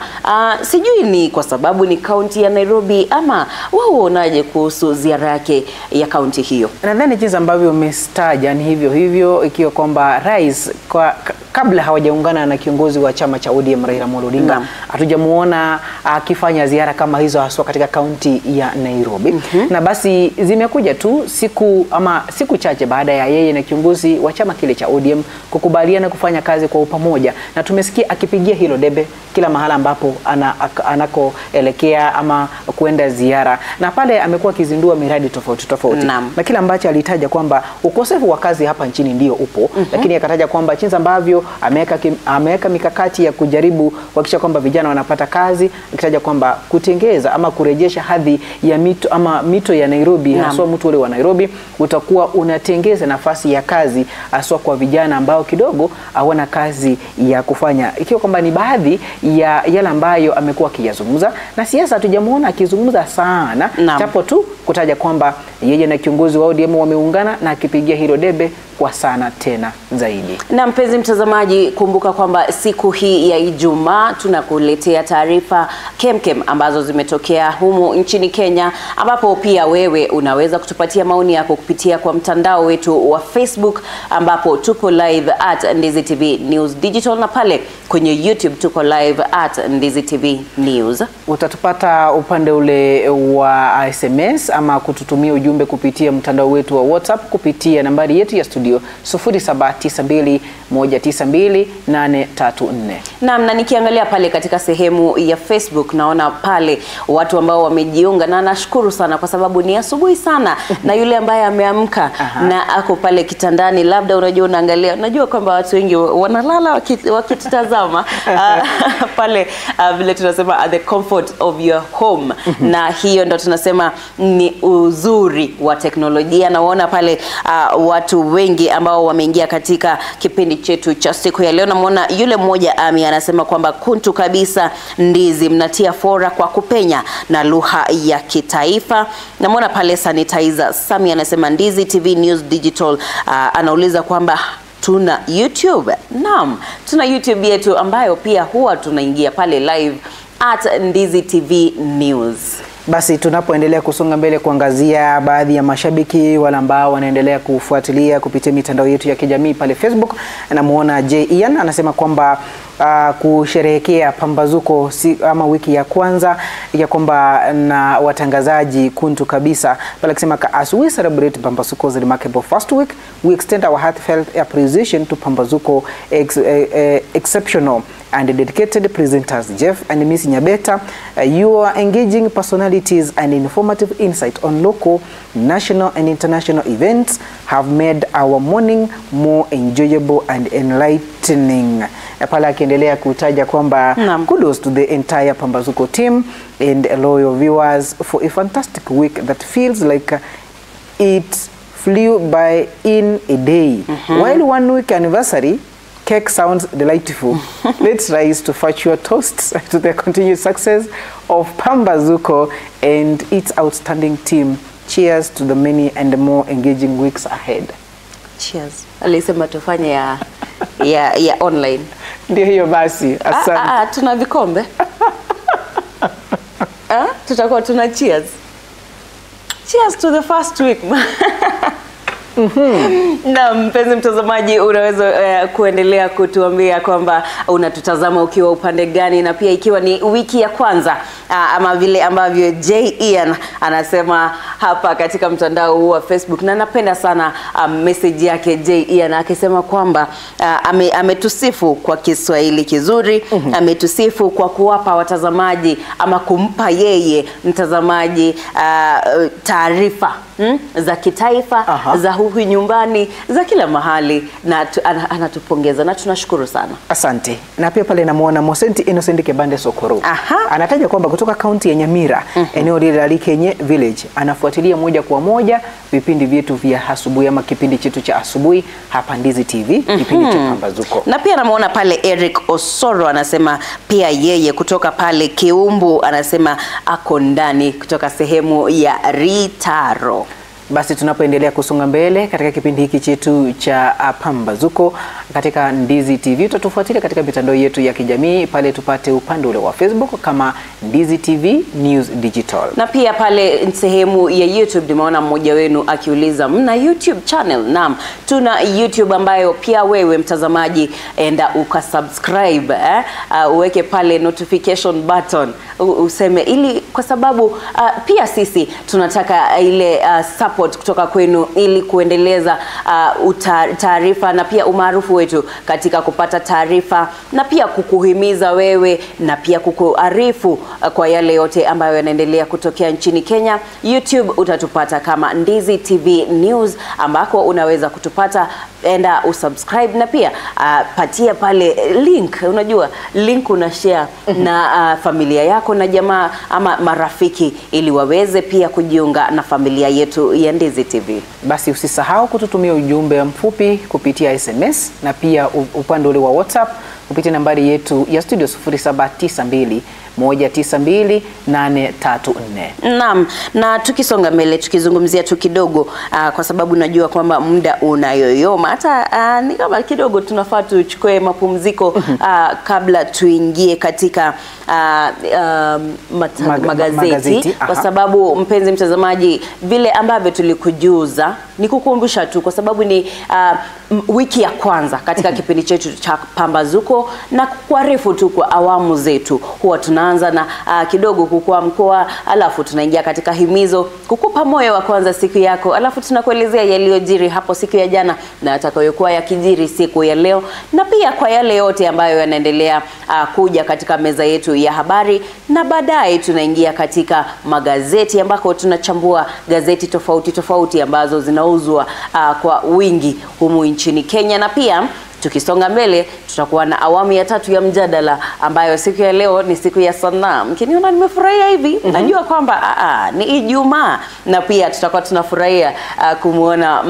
Sijui ni kwa sababu ni kaunti ya Nairobi, ama wao uonaje kuhusu ziara yake ya kaunti hiyo? Nadhani jinsi ambavyo umestaja ni hivyo hivyo, ikiwa kwamba rais kwa kabla hawajaungana na kiongozi wa chama cha ODM Raila Amolo Odinga, hatujamuona akifanya ziara kama hizo haswa katika kaunti ya Nairobi. Na basi zimekuja tu siku ama siku chache baada ya yeye na kiongozi wa chama kile cha ODM kukubaliana kufanya kazi kwa upamoja, na tumesikia akipigia hilo debe kila mahala ambapo anakoelekea ama kuenda ziara, na pale amekuwa akizindua miradi tofauti tofauti. Na kila ambacho alitaja kwamba ukosefu wa kazi hapa nchini ndio upo, lakini akataja kwamba jinsi ambavyo ameweka mikakati ya kujaribu kuhakikisha kwamba vijana wanapata kazi, akitaja kwamba kutengeza ama kurejesha hadhi ya mito ama mito ya Nairobi, haswa mto ule wa Nairobi utakuwa unatengeza nafasi ya kazi haswa kwa vijana ambao kidogo hawana kazi ya kufanya, ikiwa kwamba ni baadhi ya yale ambayo amekuwa akiyazungumza. Na siasa hatujamuona akizungumza sana, japo tu kutaja kwamba yeye na kiongozi wa ODM wameungana na akipigia hilo debe kwa sana tena zaidi. Na mpenzi mtazamaji, kumbuka kwamba siku hii ya Ijumaa tunakuletea taarifa kemkem ambazo zimetokea humu nchini Kenya, ambapo pia wewe unaweza kutupatia maoni yako kupitia kwa mtandao wetu wa Facebook, ambapo tupo live at Ndizi TV News Digital, na pale kwenye YouTube tuko live at Ndizi TV News. Utatupata upande ule wa SMS ama kututumia ujumbe kupitia mtandao wetu wa WhatsApp kupitia nambari yetu ya studio 0792192834. Naam, na nikiangalia pale katika sehemu ya Facebook naona pale watu ambao wamejiunga, na nashukuru sana kwa sababu ni asubuhi sana na yule ambaye ameamka na ako pale kitandani, labda unajua unaangalia, unajua kwamba watu wengi wanalala wakitutazama pale vile tunasema at the comfort of your home na hiyo ndo tunasema ni uzuri wa teknolojia. Naona pale watu wengi ambao wameingia katika kipindi chetu cha siku ya leo. Namuona yule mmoja Ami anasema kwamba kuntu kabisa Ndizi, mnatia fora kwa kupenya na lugha ya kitaifa. Namuona pale Sanitizer Sami anasema Ndizi TV News Digital, anauliza kwamba tuna YouTube. Naam, tuna YouTube yetu ambayo pia huwa tunaingia pale live at Ndizi TV News. Basi tunapoendelea kusonga mbele kuangazia baadhi ya mashabiki wale ambao wanaendelea kufuatilia kupitia mitandao yetu ya kijamii pale Facebook, namuona J Ian anasema kwamba kusherehekea pambazuko ama wiki ya kwanza ya kwamba na watangazaji kuntu kabisa pale, akisema as we celebrate Pambazuko's remarkable first week, we extend our heartfelt appreciation to Pambazuko exceptional and dedicated presenters Jeff and Miss Nyabeta, your engaging personalities and informative insight on local, national and international events have made our morning more enjoyable and enlightening. Pale akiendelea kutaja kwamba kudos to the entire Pambazuko team and loyal viewers for a fantastic week that feels like it flew by in a day. While 1 week anniversary cake sounds delightful. Let's rise to virtual toasts to the continued success of Pambazuko and its outstanding team. Cheers to the many and more engaging weeks ahead. Cheers. Alisema tufanye ya online. Ndio hiyo basi. Asante. Tuna vikombe. Tutakuwa tuna cheers. Cheers to the first week. Na mpenzi mtazamaji, unaweza kuendelea kutuambia kwamba unatutazama ukiwa upande gani, na pia ikiwa ni wiki ya kwanza ama vile ambavyo J Ian anasema hapa katika mtandao huu wa Facebook, na napenda sana message yake J Ian akisema kwamba ametusifu kwa Kiswahili kizuri, ametusifu kwa kuwapa watazamaji ama kumpa yeye mtazamaji taarifa za kitaifa, za huku nyumbani, za kila mahali, na anatupongeza na tunashukuru sana. Asante. Na pia pale namuona Mosenti Innocent Kebande Sokoro. Anataja kwamba kutoka kaunti ya Nyamira, eneo lile la Likenye Village, anafuatilia moja kwa moja vipindi vyetu vya asubuhi ama kipindi chetu cha asubuhi hapa Ndizi TV, kipindi cha Pambazuko. Na pia namuona pale Eric Osoro anasema pia yeye kutoka pale Kiumbu, anasema ako ndani kutoka sehemu ya Ritaro. Basi tunapoendelea kusonga mbele katika kipindi hiki chetu cha Pambazuko katika Ndizi TV, utatufuatilia katika mitandao yetu ya kijamii pale, tupate upande ule wa Facebook kama Ndizi TV News Digital. Na pia pale sehemu ya YouTube nimeona mmoja wenu akiuliza mna YouTube channel? Naam, tuna YouTube ambayo pia wewe mtazamaji enda ukasubscribe, uweke pale notification button, useme, ili kwa sababu pia sisi tunataka ile support kutoka kwenu ili kuendeleza taarifa na pia umaarufu wetu katika kupata taarifa na pia kukuhimiza wewe na pia kukuarifu kwa yale yote ambayo yanaendelea kutokea nchini Kenya. YouTube utatupata kama Ndizi TV News, ambako unaweza kutupata, enda usubscribe na pia patia pale link, unajua link una share na familia yako na jamaa ama marafiki ili waweze pia kujiunga na familia yetu ya Ndizi TV. Basi usisahau kututumia ujumbe mfupi kupitia SMS na pia upande ule wa WhatsApp kupitia nambari yetu ya studio 0792 192 834. Naam, na tukisonga mbele tukizungumzia tu kidogo kwa sababu najua kwamba muda unayoyoma, hata ni kama kidogo tunafaa tuchukue mapumziko kabla tuingie katika magazeti, kwa sababu mpenzi mtazamaji, vile ambavyo tulikujuza ni kukumbusha tu, kwa sababu ni wiki ya kwanza katika kipindi chetu cha Pambazuko, na kukuarifu tu kwa awamu zetu. Huwa tunaanza na kidogo kukua mkoa, alafu tunaingia katika himizo kukupa moyo wa kwanza siku yako, alafu tunakuelezea yaliyojiri hapo siku ya jana na yatakayokuwa yakijiri siku ya leo, na pia kwa yale yote ambayo yanaendelea kuja katika meza yetu ya habari, na baadaye tunaingia katika magazeti ambako tunachambua gazeti tofauti tofauti ambazo zinauzwa kwa wingi humu nchini Kenya. Na pia tukisonga mbele tutakuwa na awamu ya tatu ya mjadala ambayo siku ya leo ni siku ya sanaa. Mkiniona nimefurahia hivi, najua kwamba ni Ijumaa, na pia tutakuwa tunafurahia kumuona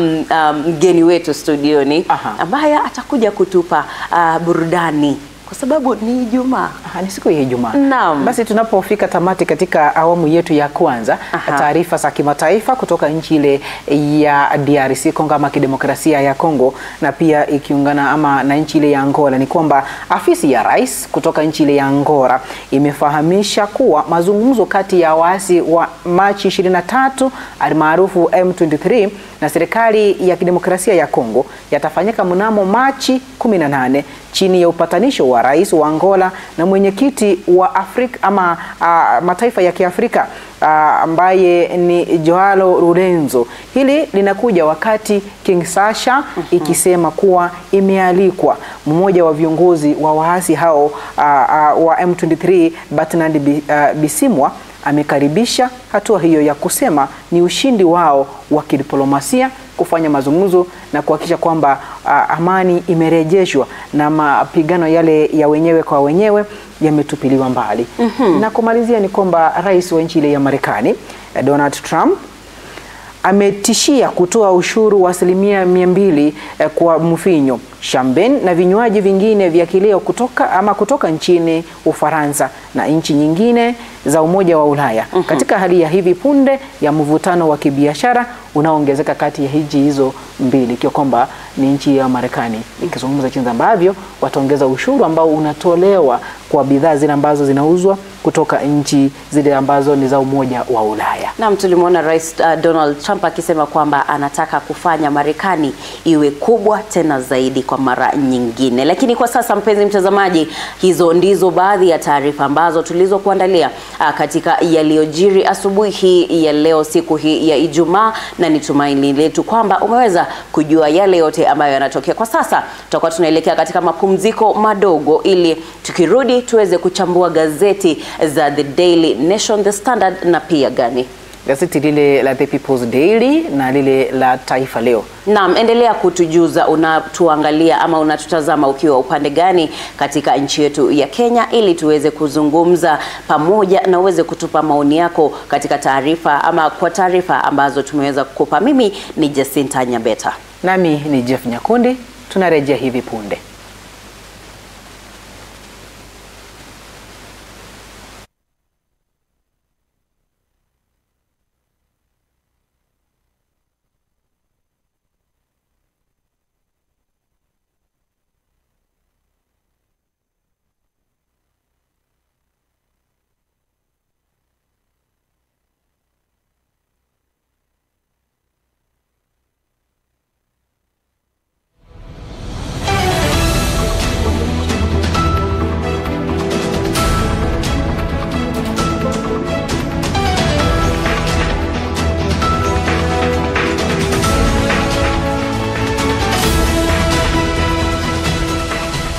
mgeni wetu studioni ambaye atakuja kutupa burudani kwa sababu ni Ijumaa. Ni siku ya Ijumaa. Naam. Basi tunapofika tamati katika awamu yetu ya kwanza, taarifa za kimataifa kutoka nchi ile ya DRC Kongo ama kidemokrasia ya Kongo, na pia ikiungana ama na nchi ile ya Angola, ni kwamba afisi ya rais kutoka nchi ile ya Angola imefahamisha kuwa mazungumzo kati ya waasi wa Machi 23 almaarufu M23 na serikali ya kidemokrasia ya Kongo yatafanyika mnamo Machi 18 chini ya upatanisho wa rais wa Angola na mwenyekiti wa Afrika ama mataifa ya Kiafrika ambaye ni Joao Lorenzo. Hili linakuja wakati Kinshasa ikisema kuwa imealikwa mmoja wa viongozi wa waasi hao wa M23 Bertrand Bisimwa amekaribisha hatua hiyo ya kusema ni ushindi wao wa kidiplomasia kufanya mazungumzo na kuhakikisha kwamba amani imerejeshwa na mapigano yale ya wenyewe kwa wenyewe yametupiliwa mbali. Na kumalizia ni kwamba rais wa nchi ile ya Marekani Donald Trump ametishia kutoa ushuru wa 200% kwa mvinyo, champagne na vinywaji vingine vya kileo kutoka nchini Ufaransa na nchi nyingine za Umoja wa Ulaya katika hali ya hivi punde ya mvutano wa kibiashara unaoongezeka kati ya nchi hizo mbili, ikiwa kwamba ni nchi ya Marekani ikizungumza jinsi ambavyo wataongeza ushuru ambao unatolewa kwa bidhaa zile ambazo zinauzwa kutoka nchi zile ambazo ni za Umoja wa Ulaya. Naam, tulimuona Rais Donald Trump akisema kwamba anataka kufanya Marekani iwe kubwa tena zaidi kwa mara nyingine. Lakini kwa sasa, mpenzi mtazamaji, hizo ndizo baadhi ya taarifa ambazo tulizokuandalia katika yaliyojiri asubuhi hii ya leo, siku hii ya Ijumaa, na ni tumaini letu kwamba umeweza kujua yale yote ambayo yanatokea. Kwa sasa tutakuwa tunaelekea katika mapumziko madogo ili tukirudi tuweze kuchambua gazeti za The Daily Nation, The Standard na pia gani? Gazeti lile la The People's Daily na lile la Taifa Leo. Naam, endelea kutujuza unatuangalia ama unatutazama ukiwa upande gani katika nchi yetu ya Kenya, ili tuweze kuzungumza pamoja na uweze kutupa maoni yako katika taarifa ama kwa taarifa ambazo tumeweza kukupa. Mimi ni Jacinta Nyabeta. Nami ni Jeff Nyakundi, tunarejea hivi punde.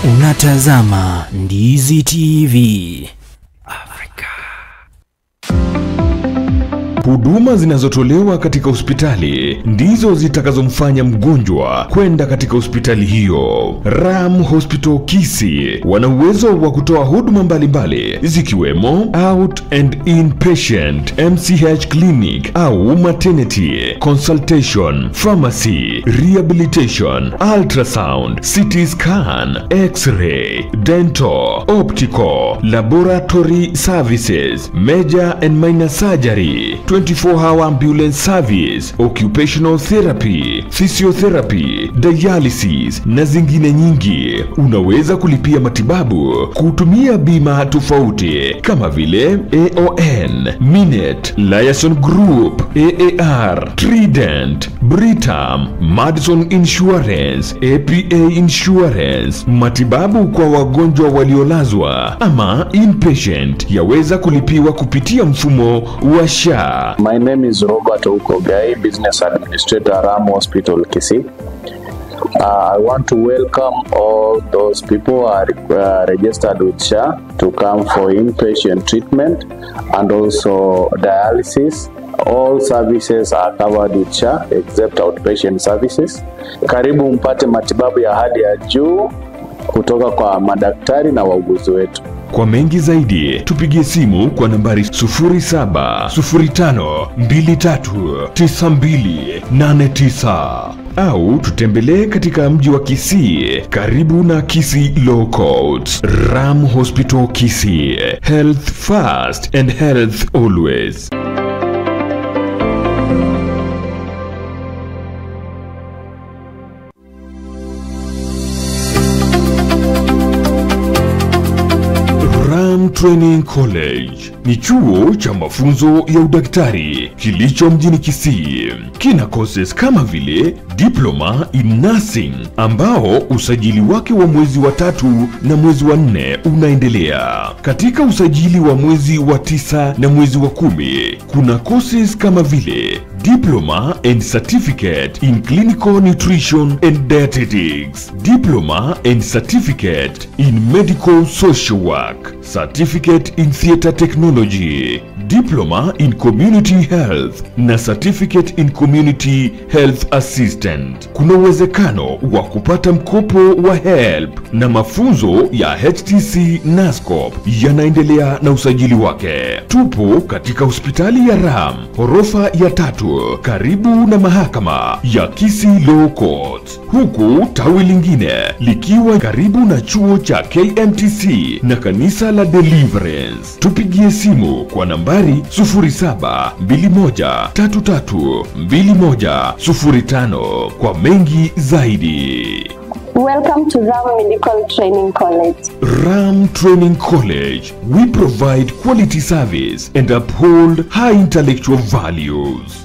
Unatazama Ndizi TV Afrika. Huduma zinazotolewa katika hospitali ndizo zitakazomfanya mgonjwa kwenda katika hospitali hiyo. Ram Hospital Kisii wana uwezo wa kutoa huduma mbalimbali zikiwemo out and inpatient, MCH clinic au maternity, consultation, pharmacy, rehabilitation, ultrasound, CT scan, x-ray, dental, optical, laboratory services, major and minor surgery, 24-hour ambulance service, occupational therapy, physiotherapy, dialysis na zingine nyingi. Unaweza kulipia matibabu kutumia bima tofauti kama vile AON, Minet, Liaison Group, AAR, Trident, Britam, Madison Insurance, APA Insurance. Matibabu kwa wagonjwa waliolazwa ama inpatient yaweza kulipiwa kupitia mfumo wa SHA. My name is Robert Okogai, Business Administrator, Ram Hospital, Kisii. I want to welcome all those people who are registered with SHA to come for inpatient treatment and also dialysis. All services are covered with SHA except outpatient services. Karibu mpate matibabu ya hali ya juu kutoka kwa madaktari na wauguzi wetu. Kwa mengi zaidi, tupigie simu kwa nambari 0705239289 au tutembelee katika mji wa Kisii karibu na Kisii Law Courts. Ram Hospital Kisii, health first and health always. Training College ni chuo cha mafunzo ya udaktari kilicho mjini Kisii. Kina courses kama vile Diploma in Nursing ambao usajili wake wa mwezi wa 3 na mwezi wa 4 unaendelea. Katika usajili wa mwezi wa 9 na mwezi wa 10 kuna courses kama vile Diploma and Certificate in Clinical Nutrition and Dietetics, Diploma and Certificate in Medical Social Work, Certificate in Theater Technology, Diploma in Community Health na Certificate in Community Health Assistant. Kuna uwezekano wa kupata mkopo wa HELB na mafunzo ya HTC NASCOP yanaendelea na usajili wake. Tupo katika hospitali ya Ram, ghorofa ya 3, Kuu karibu na mahakama ya Kisii Law Court, huku tawi lingine likiwa karibu na chuo cha KMTC na kanisa la Deliverance. Tupigie simu kwa nambari 0721332105 kwa mengi zaidi. Welcome to RAM Medical Training College. RAM Training College, we provide quality service and uphold high intellectual values.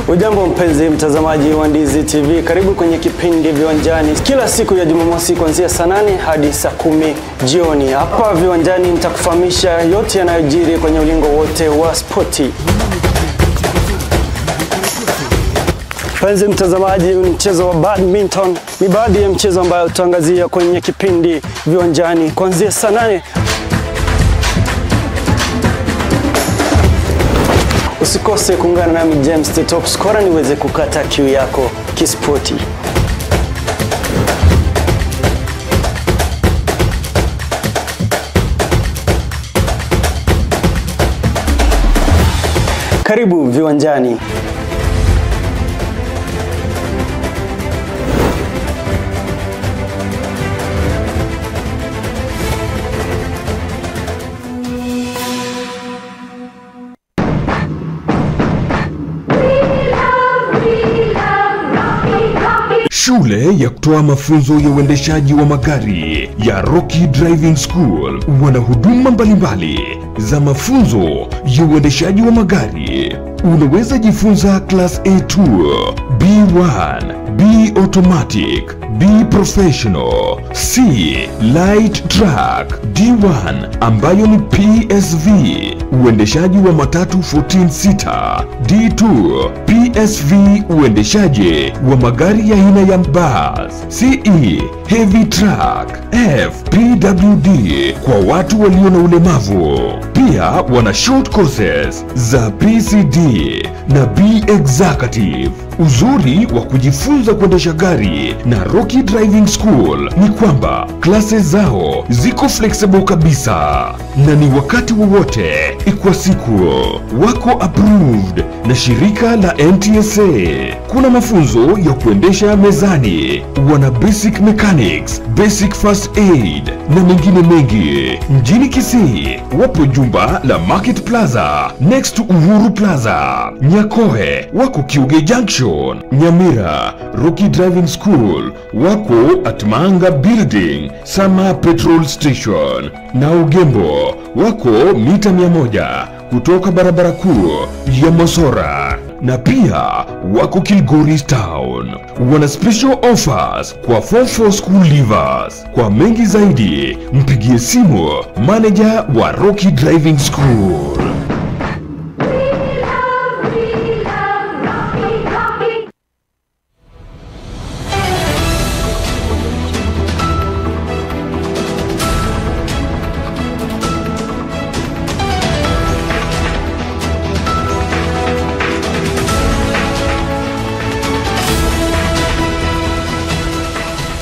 Ujambo mpenzi mtazamaji wa Ndizi TV, karibu kwenye kipindi Viwanjani kila siku ya Jumamosi kuanzia saa 8 hadi saa 10 jioni. Hapa Viwanjani nitakufahamisha yote yanayojiri kwenye ulingo wote wa spoti. Mpenzi mtazamaji, mchezo wa badminton ni baadhi ya mchezo ambayo tutaangazia kwenye kipindi Viwanjani kuanzia saa 8. Usikose kuungana nami James the Top Scorer niweze kukata kiu yako kispoti. Karibu Viwanjani. Shule ya kutoa mafunzo ya uendeshaji wa magari ya Rocky Driving School wana huduma mbalimbali za mafunzo ya uendeshaji wa magari. Unaweza jifunza Class A2, B1, B Automatic, B Professional, C Light Truck, D1 ambayo ni PSV, uendeshaji wa matatu 14 seater, D2 PSV, uendeshaji wa magari ya aina ya bus, CE Heavy Truck, F PWD kwa watu walio na ulemavu. Pia wana short courses za PCD na B Executive. Uzuri wa kujifunza kuendesha gari na Rocky Driving School ni kwamba classes zao ziko flexible kabisa na ni wakati wowote kwa siku. Wako approved na shirika la NTSA. Kuna mafunzo ya kuendesha mezani, wana basic mechanics, basic first aid na mengine mengi. Mjini Kisii wapo jumba la Market Plaza next to Uhuru Plaza. Nyakoe wako Kiuge Junction. Nyamira Rocky Driving School wako at Manga Building, Sama Petrol Station. Na Ugembo wako mita 100 kutoka barabara kuu ya Mosora. Na pia wako Kilgoris Town. Wana special offers kwa Form 4 school leavers. Kwa mengi zaidi mpigie simu manager wa Rocky Driving School.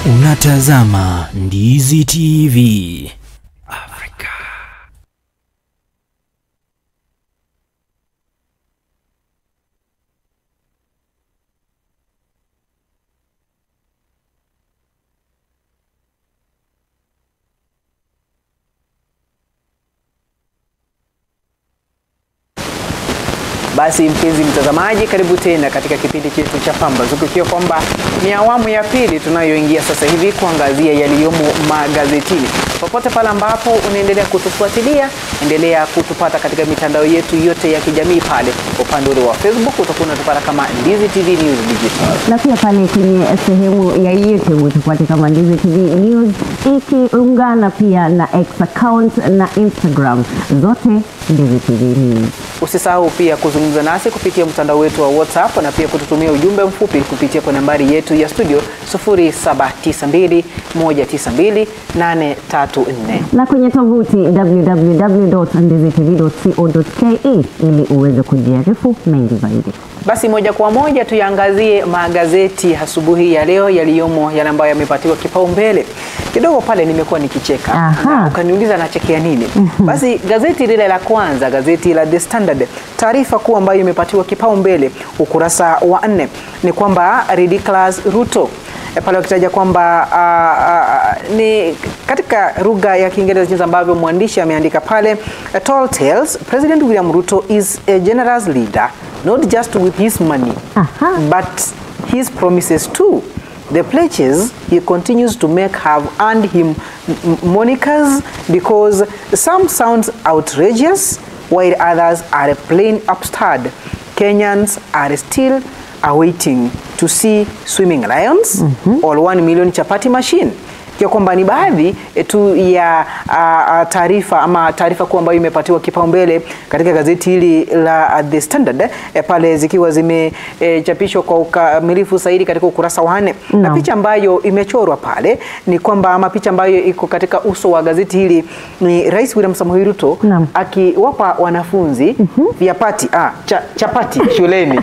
Unatazama Ndizi TV Afrika. Basi mpenzi mtazamaji, karibu tena katika kipindi chetu cha Pambazuko, ikiwa kwamba ni awamu ya pili tunayoingia sasa hivi kuangazia yaliyomo magazetini. Popote pale ambapo unaendelea kutufuatilia, endelea kutupata katika mitandao yetu yote ya kijamii. Pale upande ule wa Facebook utakuwa unatupata kama Ndizi TV News Digital, na pia pale kwenye sehemu ya YouTube utapata kama Ndizi TV News, ikiungana pia na X account na Instagram, zote Ndizi TV News. Usisahau pia kuzungumza nasi kupitia mtandao wetu wa WhatsApp na pia kututumia ujumbe mfupi kupitia kwa nambari yetu ya studio 0792 192 834. Na kwenye tovuti www.ndizitv.co.ke ili uweze kujiarifu mengi zaidi. Basi moja kwa moja tuyaangazie magazeti asubuhi ya leo yaliyomo yale ambayo yamepatiwa kipaumbele. Kidogo pale nimekuwa nikicheka. Ukaniuliza nachekea nini? Basi gazeti lile la kwanza, gazeti la The Standard, taarifa kuu ambayo imepatiwa kipaumbele ukurasa wa 4 ni kwamba Ridiculous Ruto, pale wakitaja kwamba ni katika lugha ya Kiingereza jinsi ambavyo mwandishi ameandika pale, tall tales, President William Ruto is a generous leader, not just with his money, but his promises too. The pledges he continues to make have earned him monikers because some sounds outrageous while others are plain absurd. Kenyans are still awaiting to see swimming lions or 1 million chapati machine. Kwa kwamba ni baadhi tu ya taarifa ama taarifa kuu ambayo imepatiwa kipaumbele katika gazeti hili la The Standard, pale zikiwa zimechapishwa kwa ukamilifu zaidi katika ukurasa wa 4. Na picha ambayo imechorwa pale ni kwamba ama picha ambayo iko katika uso wa gazeti hili ni Rais William Samoei Ruto akiwapa wanafunzi vyapati chapati shuleni.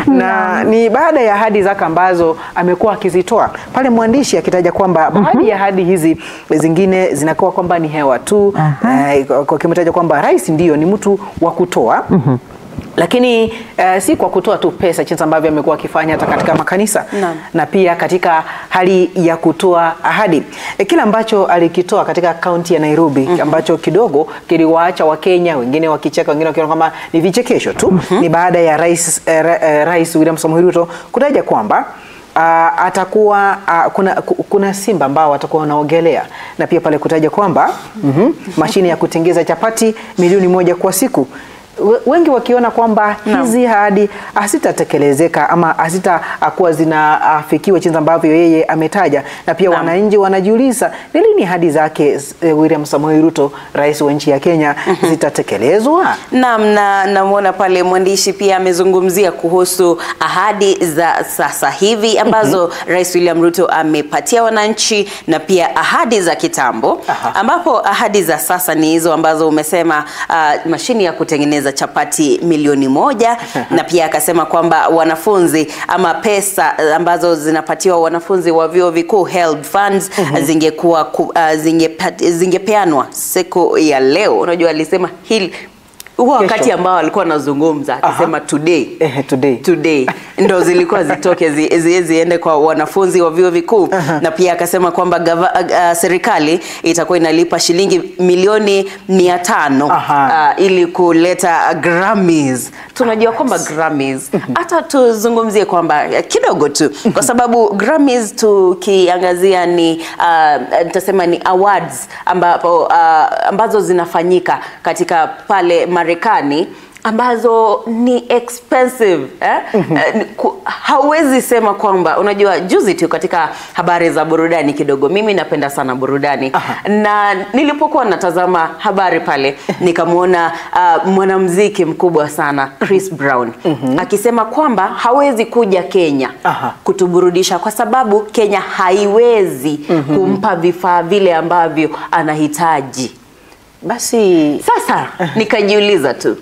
Na ni baada ya ahadi zake ambazo amekuwa akizitoa pale, mwandishi akitaja kwamba baadhi ya ahadi hizi zingine zinakuwa kwamba ni hewa tu, kwa kimetaja kwamba rais ndiyo ni mtu wa kutoa, lakini si kwa kutoa tu pesa jinsi ambavyo amekuwa akifanya hata katika makanisa na pia katika hali ya kutoa ahadi. Kila ambacho alikitoa katika kaunti ya Nairobi ambacho kidogo kiliwaacha Wakenya wengine wakicheka, wengine wakiona kama ni vichekesho tu, ni baada ya Rais William Samoei Ruto kutaja kwamba atakuwa kuna simba ambao watakuwa wanaogelea, na pia pale kutaja kwamba mashine ya kutengeza chapati 1,000,000 kwa siku. Wengi wakiona kwamba hizi ahadi hazitatekelezeka ama hazitakuwa zinafikiwa jinsi ambavyo yeye ametaja, na pia wananchi wanajiuliza ni lini ahadi zake William Samoei Ruto, rais wa nchi ya Kenya, zitatekelezwa. Naam, na namuona pale mwandishi pia amezungumzia kuhusu ahadi za sasa hivi ambazo Rais William Ruto amepatia wananchi na pia ahadi za kitambo. Ambapo ahadi za sasa ni hizo ambazo umesema, mashini ya kutengeneza chapati 1,000,000 na pia akasema kwamba wanafunzi ama pesa ambazo zinapatiwa wanafunzi wa vyuo vikuu HELB funds zingekuwa zingepeanwa siku ya leo. Unajua alisema hili huo wakati ambao alikuwa anazungumza akisema today. Today ndo zilikuwa zitoke ziende kwa wanafunzi wa vyuo vikuu. Na pia akasema kwamba serikali itakuwa inalipa shilingi 500,000,000 ili kuleta Grammys. Tunajua kwamba Grammys, hata tuzungumzie kwamba kidogo tu, kwa sababu Grammys tukiangazia ni nitasema ni awards ambapo ambazo zinafanyika katika pale Marekani, ambazo ni expensive, hauwezi sema kwamba, unajua juzi tu katika habari za burudani kidogo, mimi napenda sana burudani. Na nilipokuwa natazama habari pale nikamuona mwanamuziki mkubwa sana Chris Brown akisema kwamba hawezi kuja Kenya kutuburudisha kwa sababu Kenya haiwezi kumpa vifaa vile ambavyo anahitaji. Basi sasa nikajiuliza tu,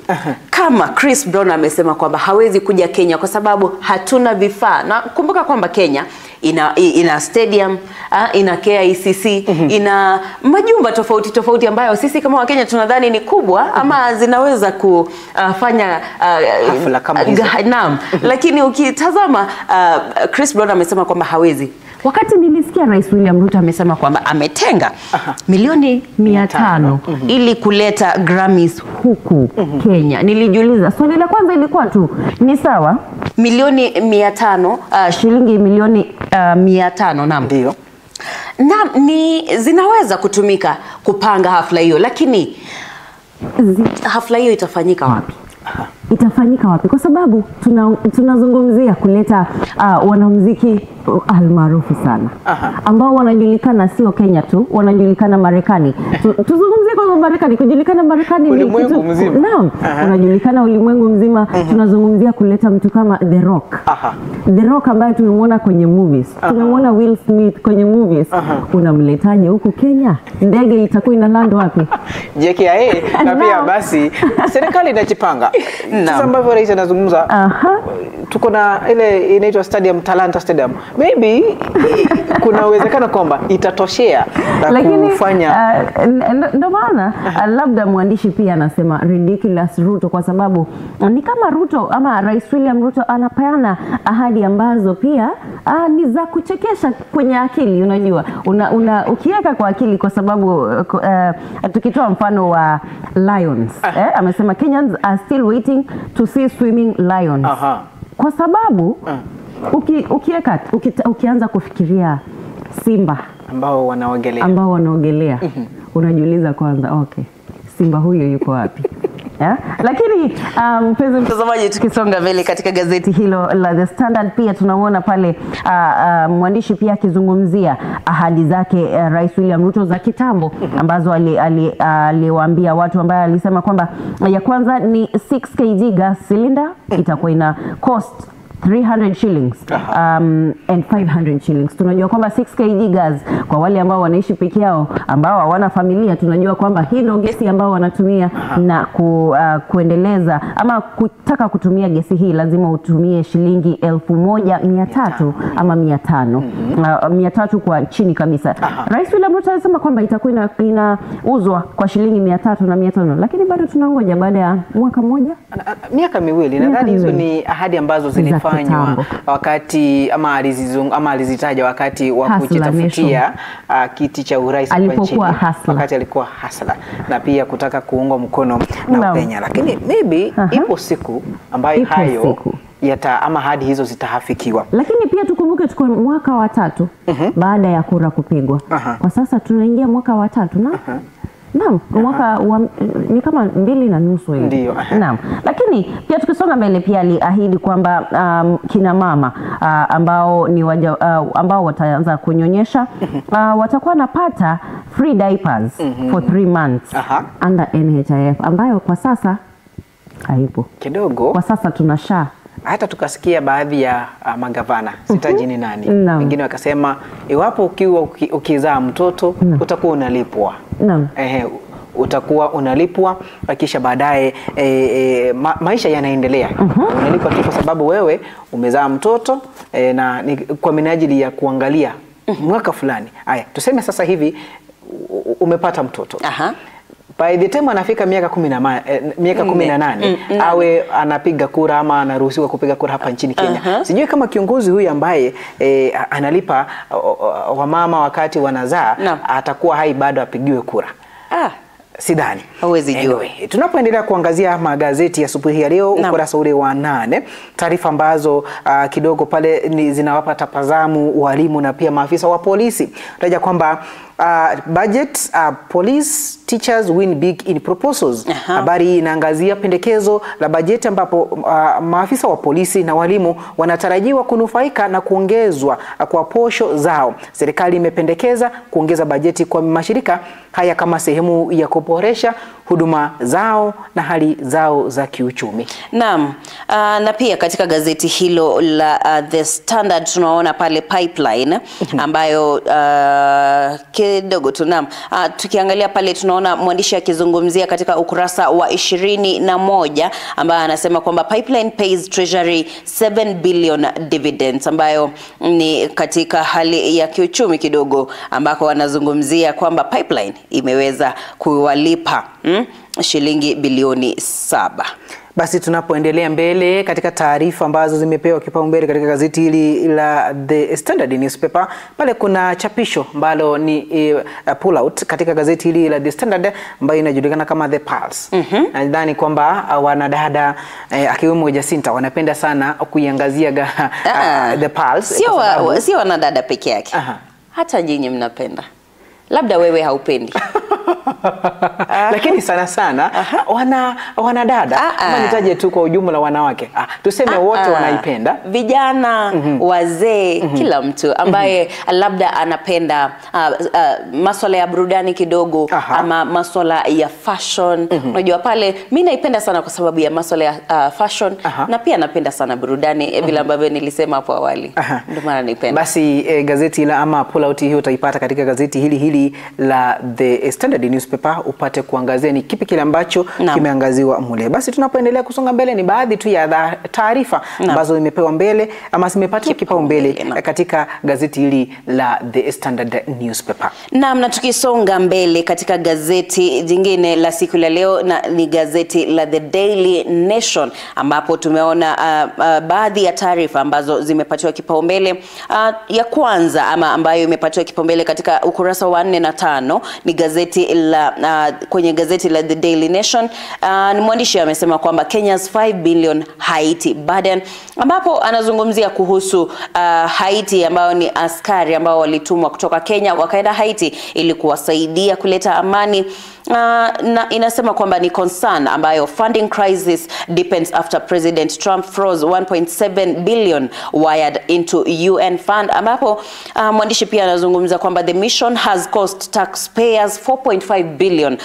kama Chris Brown amesema kwamba hawezi kuja Kenya kwa sababu hatuna vifaa, na kumbuka kwamba Kenya ina stadium, ina KICC, ina majumba tofauti tofauti ambayo sisi kama Wakenya tunadhani ni kubwa ama zinaweza kufanya hafla kama hizo. Naam, lakini ukitazama Chris Brown amesema kwamba hawezi. Wakati nilisikia Rais William Ruto amesema kwamba ametenga 500,000,000 ili kuleta Grammys huku Kenya, nilijiuliza swali la kwanza ilikuwa tu ni sawa 500,000,000, shilingi 500,000,000, naam. Ndio. Naam, ni zinaweza kutumika kupanga hafla hiyo, lakini hafla hiyo itafanyika wapi? Itafanyika wapi? Kwa sababu tunazungumzia kuleta wanamuziki almaarufu sana. Ambao wanajulikana sio Kenya tu, wanajulikana Marekani. Tuzungumzie kwa Marekani, kujulikana Marekani ni ulimwengu mzima. Naam, unajulikana ulimwengu mzima. Tunazungumzia kuleta mtu kama The Rock. The Rock ambaye tumemwona kwenye movies. Tumemwona Will Smith kwenye movies. Unamletaje huku Kenya? Ndege itakuwa ina land wapi? JKIA na pia basi serikali inajipanga. Sasa ambavyo rais anazungumza, tuko na ile inaitwa stadium, Talanta Stadium. Maybe kuna uwezekano kwamba itatoshea na kufanya. Ndio maana labda mwandishi pia anasema ridiculous Ruto, kwa sababu ni kama Ruto ama Rais William Ruto anapeana ahadi ambazo pia ni za kuchekesha kwenye akili. Unajua ukiweka kwa akili, kwa sababu tukitoa mfano wa lions, amesema Kenyans are still waiting to see swimming lions. Kwa sababu ukianza kufikiria simba ambao wanaogelea, unajiuliza kwanza, okay, simba huyo yuko wapi? Lakini mpenzi mtazamaji, tukisonga mbele katika gazeti hilo la The Standard, pia tunaona pale mwandishi pia akizungumzia ahadi zake Rais William Ruto za kitambo ambazo aliwaambia watu, ambaye alisema kwamba ya kwanza ni 6 kg gas cylinder itakuwa ina cost 300 shillings and 500 shillings. Tunajua kwamba 6 kg gas kwa wale ambao wanaishi peke yao, ambao hawana familia, tunajua kwamba hii ndio gesi ambao wanatumia. Na kuendeleza ama kutaka kutumia gesi hii lazima utumie shilingi 1300 ama 500. 300 kwa chini kabisa. Rais William Ruto alisema kwamba itakuwa inauzwa kwa shilingi 300 na 500, lakini bado tunangoja baada ya mwaka mmoja, miaka miwili. Nadhani hizo ni ahadi ambazo zilifanywa wakati ama alizitaja wakati wa kujitafutia kiti cha urais alipokuwa wakati alikuwa hasla, na pia kutaka kuungwa mkono na Kenya. Lakini maybe ipo siku ambayo hayo ama ahadi hizo zitahafikiwa. Lakini pia tukumbuke tuko mwaka wa 3 baada ya kura kupigwa. Kwa sasa tunaingia mwaka wa 3 na naam, mwaka ni kama 2.5 hivi. Ndio. Naam. Lakini pia tukisonga mbele pia aliahidi kwamba kina mama ambao ni ambao wataanza kunyonyesha watakuwa wanapata free diapers for 3 months under NHIF, ambayo kwa sasa haipo. Kidogo. Kwa sasa tuna SHA. Hata tukasikia baadhi ya magavana, sitaji ni nani, wengine wakasema iwapo ukiwa ukizaa mtoto utakuwa unalipwa. Utakuwa unalipwa kisha baadaye maisha yanaendelea. Unalipwa tu kwa sababu wewe umezaa mtoto na ni kwa minajili ya kuangalia mwaka fulani. Aya, tuseme sasa hivi umepata mtoto. By the time anafika miaka 18 awe anapiga kura ama anaruhusiwa kupiga kura hapa nchini Kenya. Sijui kama kiongozi huyu ambaye analipa wamama wakati wanazaa atakuwa hai bado apigiwe kura. Sidhani. Hauwezi jua. Anyway, tunapoendelea kuangazia magazeti ya asubuhi ya leo, ukurasa ule wa 8, taarifa ambazo kidogo pale ni zinawapa tapazamu walimu na pia maafisa wa polisi. Taja kwamba budget, police teachers win big in proposals. Habari hii inaangazia pendekezo la bajeti ambapo maafisa wa polisi na walimu wanatarajiwa kunufaika na kuongezwa kwa posho zao. Serikali imependekeza kuongeza bajeti kwa mashirika haya kama sehemu ya kuboresha huduma zao na hali zao za kiuchumi. Naam, na pia katika gazeti hilo la The Standard tunaona pale pipeline ambayo kidogo tu, naam, tukiangalia pale tunaona mwandishi akizungumzia katika ukurasa wa 21 ambaye anasema kwamba pipeline pays treasury 7 billion dividends, ambayo ni katika hali ya kiuchumi kidogo ambako wanazungumzia kwamba pipeline imeweza kuwalipa shilingi bilioni 7. Basi tunapoendelea mbele katika taarifa ambazo zimepewa kipaumbele katika gazeti hili la The Standard newspaper, pale kuna chapisho ambalo ni pull out katika gazeti hili la The Standard ambayo inajulikana kama The Pulse. Nadhani kwamba wanadada akiwemo Jacinta wanapenda sana kuiangazia The Pulse. Sio wanadada peke yake. Hata nyinyi mnapenda. Labda wewe haupendi. Lakini sana sana wanadada ama nitaje tu kwa ujumla wanawake. Tuseme wote wanaipenda. Vijana, wazee, kila mtu ambaye labda anapenda masuala ya burudani kidogo ama masuala ya fashion. Unajua pale mimi naipenda sana kwa sababu ya masuala ya fashion na pia napenda sana burudani vile ambavyo nilisema hapo awali. Ndio maana naipenda. Basi gazeti la ama pull out hiyo utaipata katika gazeti hili la The Standard Newspaper, upate kuangazia ni kipi kile ambacho kimeangaziwa mule. Basi tunapoendelea kusonga mbele ni baadhi tu ya taarifa ambazo zimepewa mbele ama zimepatiwa kipaumbele katika gazeti hili la The Standard Newspaper. Naam, na tukisonga mbele katika gazeti jingine la siku la leo na ni gazeti la The Daily Nation, ambapo tumeona baadhi ya taarifa ambazo zimepatiwa kipaumbele. Ya kwanza ama ambayo imepatiwa kipaumbele katika ukurasa wa 4 na 5 ni gazeti la kwenye gazeti la The Daily Nation. Ni mwandishi amesema kwamba Kenya's 5 billion Haiti burden, ambapo anazungumzia kuhusu Haiti ambao ni askari ambao walitumwa kutoka Kenya wakaenda Haiti ili kuwasaidia kuleta amani. Na inasema kwamba ni concern ambayo funding crisis depends after President Trump froze 1.7 billion wired into UN fund, ambapo mwandishi pia anazungumza kwamba the mission has cost taxpayers 4.5 billion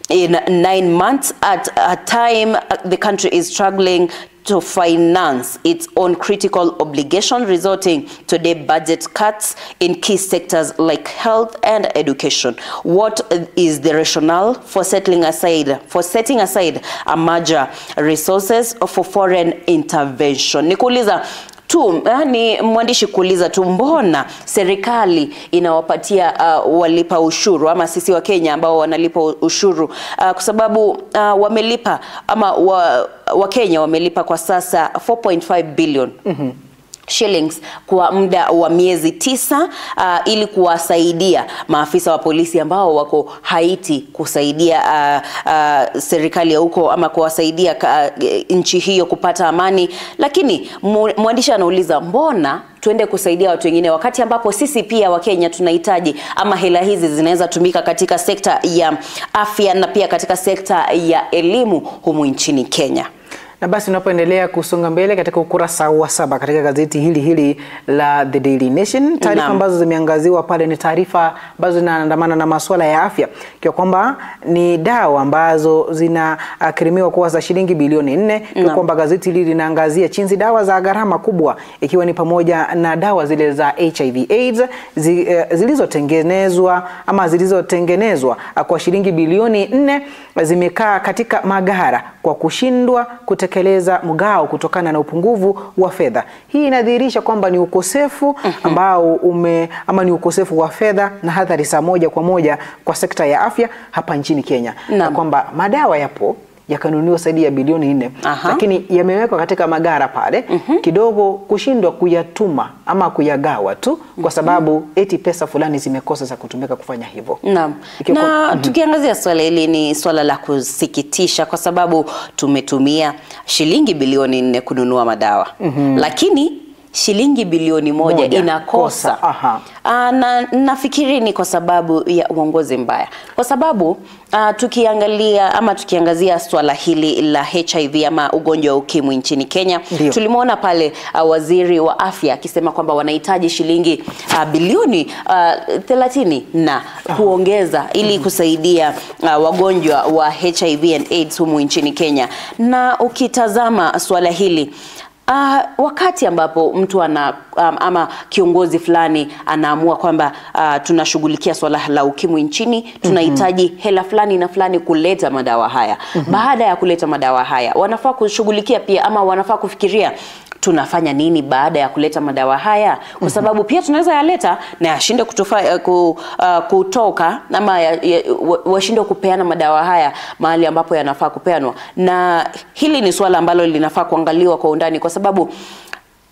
in 9 months at a time the country is struggling to finance its own critical obligation, resulting today budget cuts in key sectors like health and education. What is the rationale for setting aside a major resources for foreign intervention? Nikuuliza tu, ni mwandishi kuuliza tu, mbona serikali inawapatia walipa ushuru ama sisi wa Kenya ambao wanalipa ushuru kwa sababu wamelipa ama wa Kenya wamelipa kwa sasa 4.5 billion shillings kwa muda wa miezi 9 ili kuwasaidia maafisa wa polisi ambao wako Haiti kusaidia serikali ya huko ama kuwasaidia nchi hiyo kupata amani. Lakini mwandishi anauliza mbona tuende kusaidia watu wengine wakati ambapo sisi pia wa Kenya tunahitaji ama hela hizi zinaweza tumika katika sekta ya afya na pia katika sekta ya elimu humu nchini Kenya. Na basi unapoendelea kusonga mbele katika ukurasa wa 7 katika gazeti hili la The Daily Nation, taarifa ambazo zimeangaziwa pale ni taarifa ambazo zinaandamana na masuala ya afya, kwa kwamba ni dawa ambazo zinakirimiwa kuwa za shilingi bilioni 4, kwa kwamba gazeti hili linaangazia chinzi dawa za gharama kubwa ikiwa ni pamoja na dawa zile za HIV AIDS zilizotengenezwa ama zilizotengenezwa kwa shilingi bilioni 4 zimekaa katika magara kwa kushindwa kutekeleza mgao kutokana na upungufu wa fedha. Hii inadhihirisha kwamba ni ukosefu ambao ama ni ukosefu wa fedha na athari za moja kwa moja kwa sekta ya afya hapa nchini Kenya. Na kwamba madawa yapo yakanunuliwa zaidi ya bilioni 4, lakini yamewekwa katika magara pale kidogo kushindwa kuyatuma ama kuyagawa tu kwa sababu eti pesa fulani zimekosa za kutumika kufanya hivyo. Naam. Na tukiangazia swala hili ni swala la kusikitisha kwa sababu tumetumia shilingi bilioni 4 kununua madawa. Lakini shilingi bilioni 1 inakosa. Na nafikiri ni kwa sababu ya uongozi mbaya. Kwa sababu tukiangalia ama tukiangazia swala hili la HIV ama ugonjwa wa ukimwi nchini Kenya, tulimuona pale waziri wa afya akisema kwamba wanahitaji shilingi bilioni 30 na kuongeza ili kusaidia wagonjwa wa HIV and AIDS humu nchini Kenya. Na ukitazama swala hili wakati ambapo mtu ana ama kiongozi fulani anaamua kwamba tunashughulikia swala la ukimwi nchini, tunahitaji hela fulani na fulani kuleta madawa haya. Baada ya kuleta madawa haya, wanafaa kushughulikia pia ama wanafaa kufikiria tunafanya nini baada ya kuleta madawa haya, kwa sababu pia tunaweza yaleta na yashinde kutoka ama washinde kupeana madawa haya mahali ambapo yanafaa kupeanwa. Na hili ni swala ambalo linafaa kuangaliwa kwa undani, kwa sababu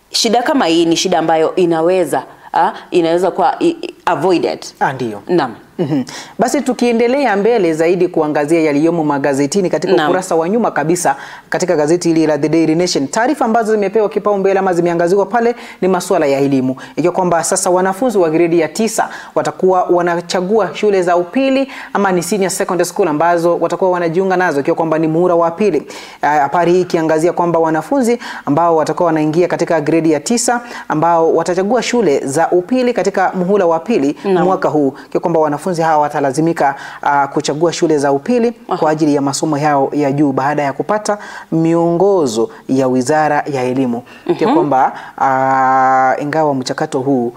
shida kama hii ni shida ambayo inaweza kuwa avoided. Ndio. Naam. Basi tukiendelea mbele zaidi kuangazia yaliyomo magazetini katika ukurasa wa nyuma kabisa katika gazeti hili la The Daily Nation, taarifa ambazo zimepewa kipaumbele ama zimeangaziwa pale ni masuala ya elimu, ikiwa kwamba sasa wanafunzi wa gredi ya 9 watakuwa wanachagua shule za upili ama ni senior secondary school ambazo watakuwa wanajiunga nazo, ikiwa kwamba ni muhula wa pili. Habari hii ikiangazia kwamba wanafunzi ambao watakuwa wanaingia katika gredi ya 9 ambao watachagua shule za upili katika muhula wa pili mwaka huu, ikiwa kwamba wanafunzi hawa watalazimika kuchagua shule za upili kwa ajili ya masomo yao ya juu baada ya kupata miongozo ya Wizara ya Elimu. Kwamba ingawa mchakato huu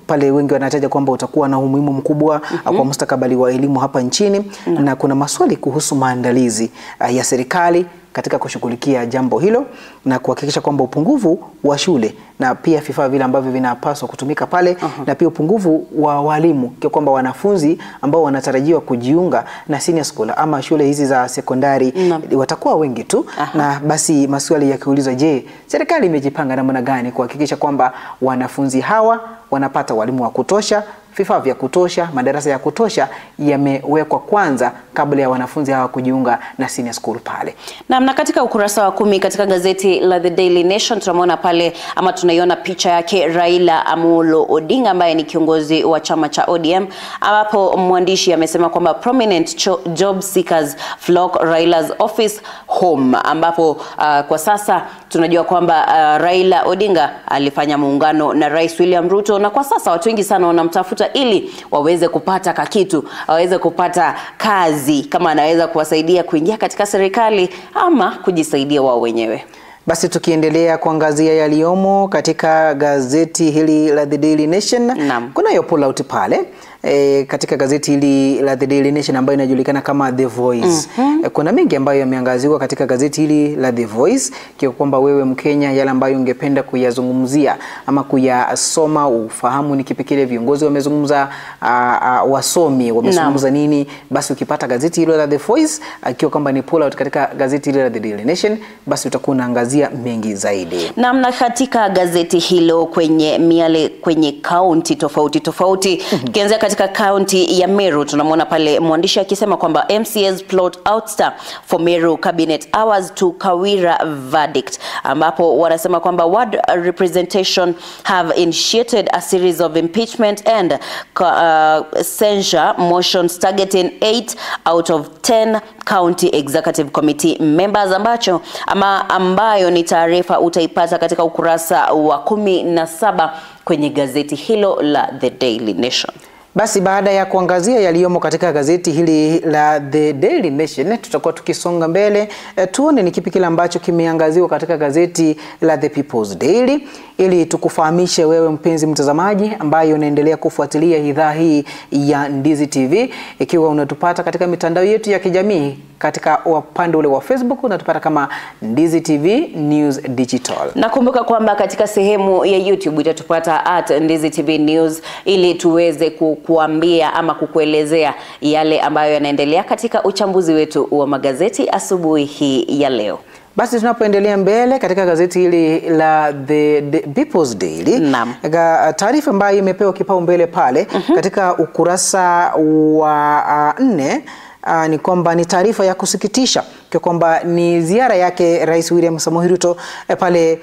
pale wengi wanataja kwamba utakuwa na umuhimu mkubwa kwa mustakabali wa elimu hapa nchini, na kuna maswali kuhusu maandalizi ya serikali katika kushughulikia jambo hilo na kuhakikisha kwamba upungufu wa shule na pia vifaa vile ambavyo vinapaswa kutumika pale na pia upungufu wa walimu, kwa kwamba wanafunzi ambao wanatarajiwa kujiunga na senior school ama shule hizi za sekondari watakuwa wengi tu. Na basi maswali yakiulizwa, je, serikali imejipanga namna gani kuhakikisha kwamba wanafunzi hawa wanapata walimu wa kutosha, vifaa vya kutosha, madarasa ya kutosha yamewekwa kwanza kabla ya wanafunzi hawa kujiunga na senior school pale. Na katika ukurasa wa 10 katika gazeti la The Daily Nation tunamuona pale ama tunaiona picha yake Raila Amolo Odinga ambaye ni kiongozi wa chama cha ODM, ambapo mwandishi amesema kwamba prominent job seekers flock Raila's office home, ambapo kwa sasa tunajua kwamba Raila Odinga alifanya muungano na Rais William Ruto, na kwa sasa watu wengi sana wanamtafuta ili waweze kupata kakitu, waweze kupata kazi kama anaweza kuwasaidia kuingia katika serikali ama kujisaidia wao wenyewe. Basi tukiendelea kuangazia yaliyomo katika gazeti hili la The Daily Nation, kunayo pull out pale katika gazeti hili la The Daily Nation ambayo inajulikana kama The Voice. Kuna mengi ambayo yameangaziwa katika gazeti hili la The Voice, kwa kwamba wewe Mkenya yale ambayo ungependa kuyazungumzia ama kuyasoma ufahamu ni kipi kile viongozi wamezungumza, wasomi wamezungumza nini, basi ukipata gazeti hilo la The Voice akiwa kwamba ni pull out katika gazeti hili la The Daily Nation, basi utakuwa unaangazia mengi zaidi. Namna katika gazeti hilo kwenye miale kwenye kaunti tofauti tofauti, tukianzia katika kaunti ya Meru tunamwona pale mwandishi akisema kwamba MCAs plot ouster for Meru cabinet hours to Kawira verdict, ambapo wanasema kwamba ward representation have initiated a series of impeachment and censure motions targeting 8 out of 10 county executive committee members, ambacho ama ambayo ni taarifa utaipata katika ukurasa wa 17 kwenye gazeti hilo la The Daily Nation. Basi baada ya kuangazia yaliyomo katika gazeti hili la The Daily Nation, tutakuwa tukisonga mbele tuone ni kipi kile ambacho kimeangaziwa katika gazeti la The People's Daily, ili tukufahamishe wewe mpenzi mtazamaji ambaye unaendelea kufuatilia idhaa hii ya Ndizi TV. Ikiwa unatupata katika mitandao yetu ya kijamii, katika upande ule wa Facebook unatupata kama Ndizi TV News Digital. Nakumbuka kwamba katika sehemu ya YouTube utatupata @Ndizi TV News ili tuweze kukuambia ama kukuelezea yale ambayo yanaendelea katika uchambuzi wetu wa magazeti asubuhi hii ya leo. Basi tunapoendelea mbele katika gazeti hili la The People's Daily, taarifa ambayo imepewa kipaumbele pale katika ukurasa wa 4 ni kwamba ni taarifa ya kusikitisha kwa kwamba ni ziara yake Rais William Samoei Ruto pale.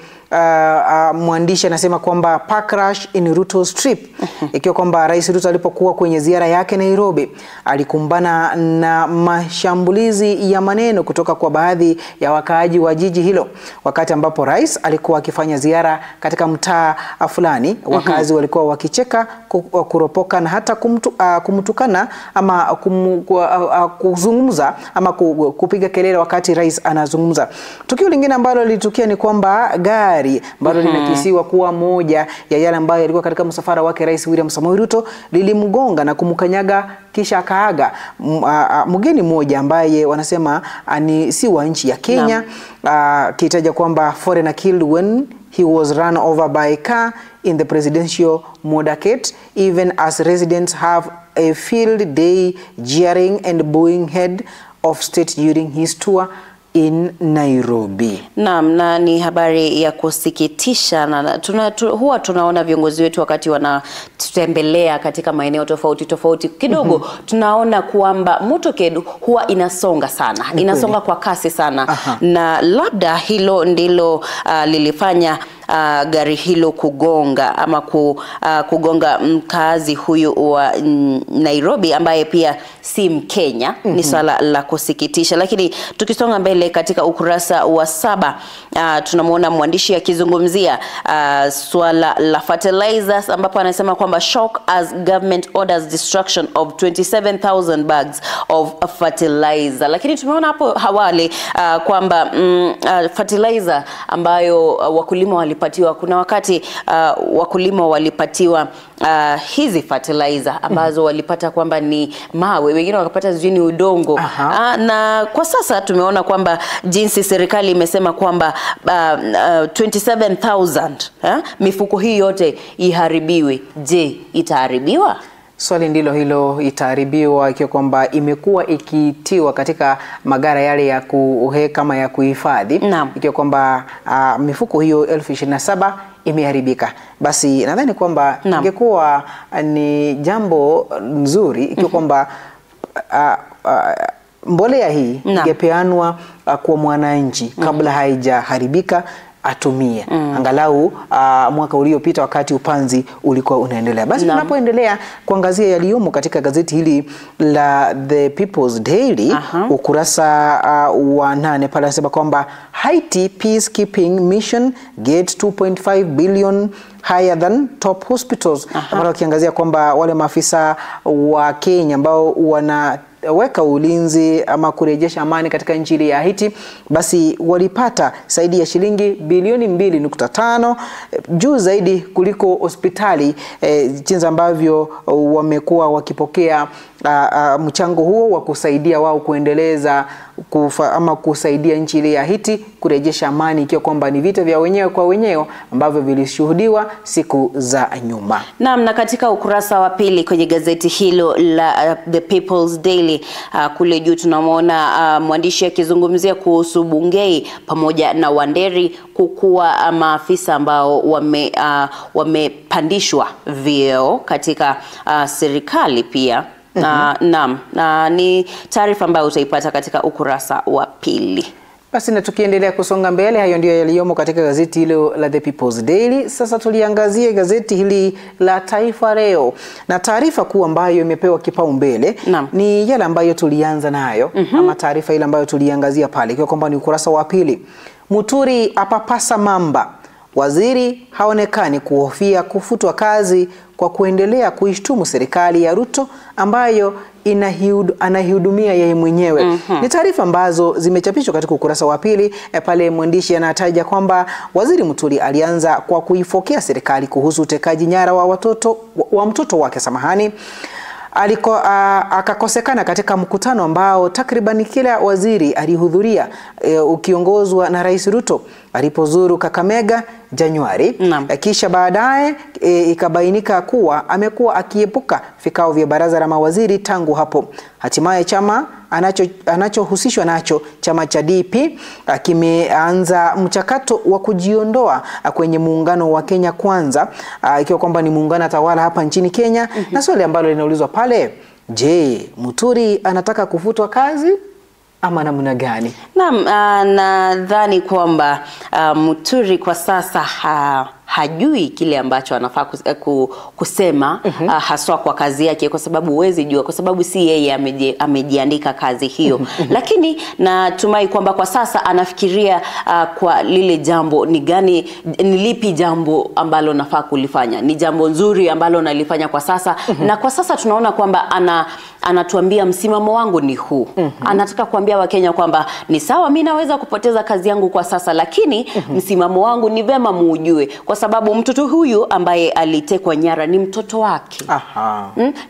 Mwandishi anasema kwamba park crash in Ruto's trip, ikiwa kwamba Rais Ruto alipokuwa kwenye ziara yake Nairobi alikumbana na mashambulizi ya maneno kutoka kwa baadhi ya wakaaji wa jiji hilo. Wakati ambapo rais alikuwa akifanya ziara katika mtaa fulani, wakazi walikuwa wakicheka, kuropoka na hata kumtukana ama kuzungumza ama kupiga kelele wakati rais anazungumza. Tukio lingine ambalo lilitukia ni kwamba gari ambalo linakisiwa kuwa moja ya yale ambayo yalikuwa katika msafara wake Rais William Samoei Ruto lilimgonga na kumkanyaga kisha akaaga mgeni mmoja ambaye wanasema ni si wa nchi ya Kenya, kitaja kwamba foreigner killed when he was run over by a car in the presidential motorcade, even as residents have a field day jeering and booing head of state during his tour in Nairobi. Naam, na ni habari ya kusikitisha na huwa tunaona viongozi wetu wakati wanatembelea katika maeneo tofauti tofauti kidogo tunaona kwamba motorcade huwa inasonga sana, inasonga kwa kasi sana. Na labda hilo ndilo lilifanya gari hilo kugonga ama kugonga mkazi huyu wa Nairobi ambaye pia si Mkenya. Ni swala la kusikitisha. Lakini tukisonga mbele katika ukurasa wa 7 tunamuona mwandishi akizungumzia swala la fertilizers, ambapo anasema kwamba shock as government orders destruction of 27,000 bags of fertilizer. Lakini tumeona hapo awali kwamba fertilizer ambayo wakulima walipatiwa, kuna wakati wakulima walipatiwa hizi fertilizer ambazo walipata kwamba ni mawe, wengine wakapata sijui ni udongo. Na kwa sasa tumeona kwamba jinsi serikali imesema kwamba 27,000 mifuko hii yote iharibiwe. Je, itaharibiwa? Swali ndilo hilo, itaharibiwa ikiwa kwamba imekuwa ikitiwa katika magara yale ya kama ya kuhifadhi, ikiwa kwamba mifuko hiyo 27,000 imeharibika. Basi nadhani kwamba ingekuwa ni jambo nzuri ikiwa kwamba mbolea hii ingepeanwa kwa mwananchi kabla haijaharibika atumie angalau mwaka uliopita wakati upanzi ulikuwa unaendelea. Basi tunapoendelea kuangazia yaliyomo katika gazeti hili la The People's Daily, ukurasa wa 8 pale anasema kwamba Haiti peacekeeping mission gets 2.5 billion higher than top hospitals. Ambao wakiangazia kwamba wale maafisa wa Kenya ambao wana weka ulinzi ama kurejesha amani katika nchi ya Haiti, basi walipata zaidi ya shilingi bilioni 2.5, juu zaidi kuliko hospitali jinsi ambavyo wamekuwa wakipokea mchango huo wa kusaidia wao kuendeleza ama kusaidia nchi ile ya Haiti kurejesha amani, ikiwa kwamba ni vita vya wenyewe kwa wenyewe ambavyo vilishuhudiwa siku za nyuma. Naam, na katika ukurasa wa pili kwenye gazeti hilo la The People's Daily kule juu tunamuona mwandishi akizungumzia kuhusu Bungei pamoja na Wanderi kukuwa maafisa ambao wamepandishwa vyeo katika serikali pia. Naam, na ni taarifa ambayo utaipata katika ukurasa wa pili. Basi na tukiendelea kusonga mbele, hayo ndio yaliyomo katika gazeti hilo la The People's Daily. Sasa tuliangazie gazeti hili la Taifa Leo, na taarifa kuu ambayo imepewa kipaumbele ni yale ambayo tulianza nayo, ama taarifa ile ambayo tuliangazia pale, ikiwa kwamba ni ukurasa wa pili. Muturi apapasa mamba, waziri haonekani kuhofia kufutwa kazi kwa kuendelea kuishtumu serikali ya Ruto ambayo anahudumia yeye mwenyewe. Ni taarifa ambazo zimechapishwa katika ukurasa wa pili. Pale mwandishi anataja kwamba Waziri Muturi alianza kwa kuifokea serikali kuhusu utekaji nyara wa watoto wa mtoto wake, samahani, akakosekana katika mkutano ambao takriban kila waziri alihudhuria ukiongozwa na Rais Ruto alipozuru Kakamega Januari. Kisha baadaye ikabainika kuwa amekuwa akiepuka vikao vya baraza la mawaziri tangu hapo. Hatimaye chama anachohusishwa nacho, chama cha DP, kimeanza mchakato wa kujiondoa kwenye muungano wa Kenya Kwanza, ikiwa kwamba ni muungano tawala hapa nchini Kenya. Na swali ambalo linaulizwa pale, je, Muturi anataka kufutwa kazi ama namna gani? Naam, nadhani kwamba Muturi kwa sasa hajui kile ambacho anafaa kusema haswa kwa kazi yake, kwa sababu huwezi jua, kwa sababu si yeye amejiandika kazi hiyo. Lakini natumai kwamba kwa sasa anafikiria kwa lile jambo ni gani, ni lipi jambo ambalo nafaa kulifanya, ni jambo nzuri ambalo nalifanya kwa sasa. Na kwa sasa tunaona kwamba anatuambia msimamo wangu ni huu. Anataka kuambia Wakenya kwamba ni sawa, mimi naweza kupoteza kazi yangu kwa sasa, lakini msimamo wangu ni vema muujue, kwa sababu mtoto huyu ambaye alitekwa nyara ni mtoto wake.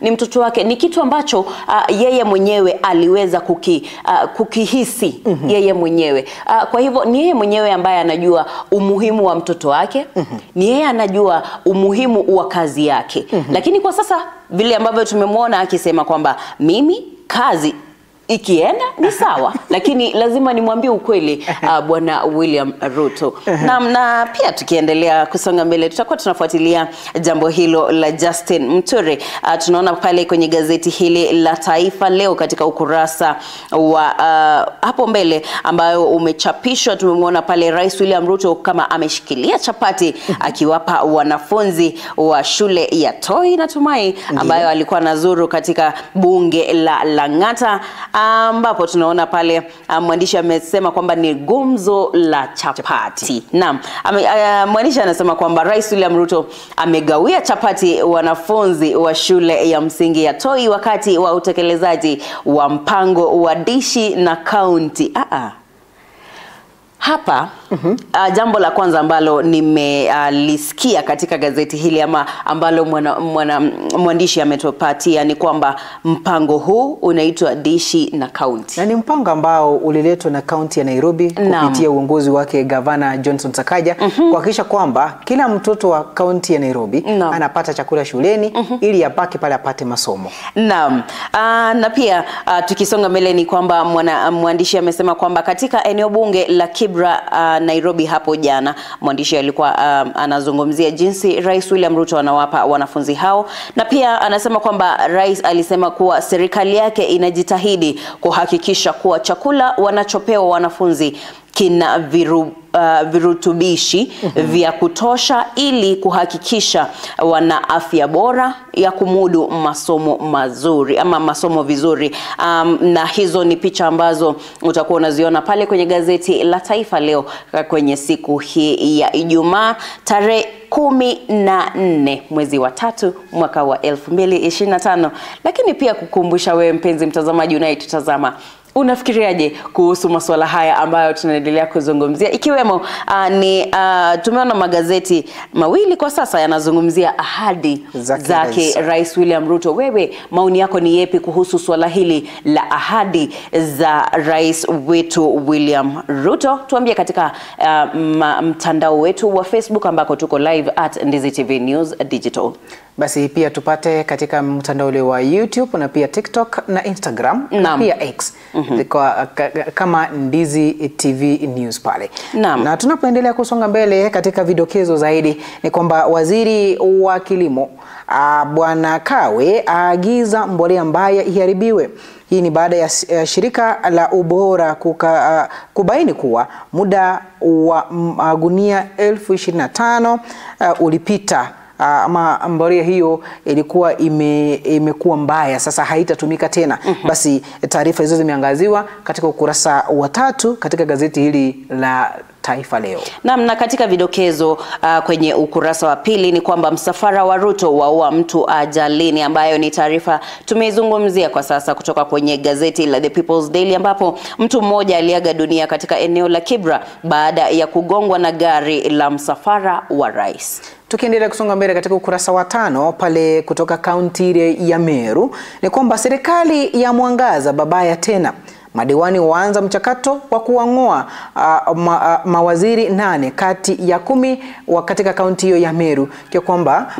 Ni mtoto wake, ni kitu ambacho yeye mwenyewe aliweza kukihisi yeye mwenyewe. Kwa hivyo ni yeye mwenyewe ambaye anajua umuhimu wa mtoto wake, ni yeye anajua umuhimu wa kazi yake. Lakini kwa sasa vile ambavyo tumemwona akisema kwamba mimi kazi Ikienda ni sawa, lakini lazima nimwambie ukweli Bwana William Ruto. Na pia tukiendelea kusonga mbele tutakuwa tunafuatilia jambo hilo la Justin Muturi. Tunaona pale kwenye gazeti hili la Taifa Leo katika ukurasa wa hapo mbele ambayo umechapishwa, tumemwona pale Rais William Ruto kama ameshikilia chapati akiwapa wanafunzi wa shule ya Toi, natumai, ambayo alikuwa anazuru katika bunge la Lang'ata, ambapo tunaona pale mwandishi amesema kwamba ni gumzo la chapati. Naam, mwandishi anasema kwamba Rais William Ruto amegawia chapati wanafunzi wa shule ya msingi ya Toi wakati wa utekelezaji wa mpango wa dishi na kaunti. Hapa jambo la kwanza ambalo nimelisikia katika gazeti hili ama ambalo mwandishi ametupatia ni kwamba mpango huu unaitwa Dishi na Kaunti. Na ni mpango ambao uliletwa na kaunti ya Nairobi kupitia uongozi wake Gavana Johnson Sakaja, kuhakikisha kwamba kila mtoto wa kaunti ya Nairobi anapata chakula shuleni ili apake pale apate masomo. Naam. Na pia tukisonga mbele ni kwamba mwandishi amesema kwamba katika eneo bunge la Kibra Nairobi hapo jana, mwandishi alikuwa anazungumzia jinsi Rais William Ruto anawapa wanafunzi hao, na pia anasema kwamba rais alisema kuwa serikali yake inajitahidi kuhakikisha kuwa chakula wanachopewa wanafunzi kina virutubishi vya kutosha ili kuhakikisha wana afya bora ya kumudu masomo mazuri ama masomo vizuri. Na hizo ni picha ambazo utakuwa unaziona pale kwenye gazeti la Taifa Leo kwenye siku hii ya Ijumaa tarehe 14 mwezi wa 3 mwaka wa 2025. Lakini pia kukumbusha wewe mpenzi mtazamaji unayetutazama, unafikiriaje kuhusu masuala haya ambayo tunaendelea kuzungumzia, ikiwemo tumeona magazeti mawili kwa sasa yanazungumzia ahadi zake Rais William Ruto. Wewe maoni yako ni yepi kuhusu swala hili la ahadi za rais wetu William Ruto? Tuambie katika mtandao wetu wa Facebook ambako tuko live at Ndizi TV News Digital. Basi pia tupate katika mtandao ule wa YouTube na pia TikTok na Instagram na pia X kama Ndizi TV News pale. Na tunapoendelea kusonga mbele katika vidokezo zaidi ni kwamba waziri wa kilimo Bwana Kawe aagiza mbolea mbaya iharibiwe. Hii ni baada ya shirika la ubora kubaini kuwa muda wa magunia 25,000 ulipita. Ama mbolea hiyo ilikuwa imekuwa mbaya, sasa haitatumika tena. Basi taarifa hizo zimeangaziwa katika ukurasa wa 3 katika gazeti hili la Taifa Leo. Naam, na katika vidokezo kwenye ukurasa wa 2 ni kwamba msafara wa Ruto waua mtu ajalini, ambayo ni taarifa tumeizungumzia kwa sasa kutoka kwenye gazeti la The People's Daily, ambapo mtu mmoja aliaga dunia katika eneo la Kibra baada ya kugongwa na gari la msafara wa rais. Tukiendelea kusonga mbele katika ukurasa wa 5 pale kutoka kaunti ya Meru ni kwamba serikali ya Mwangaza babaya tena. Madiwani waanza mchakato wa kuwangoa mawaziri 8 kati ya 10 wa katika kaunti hiyo ya Meru. Kwa kwamba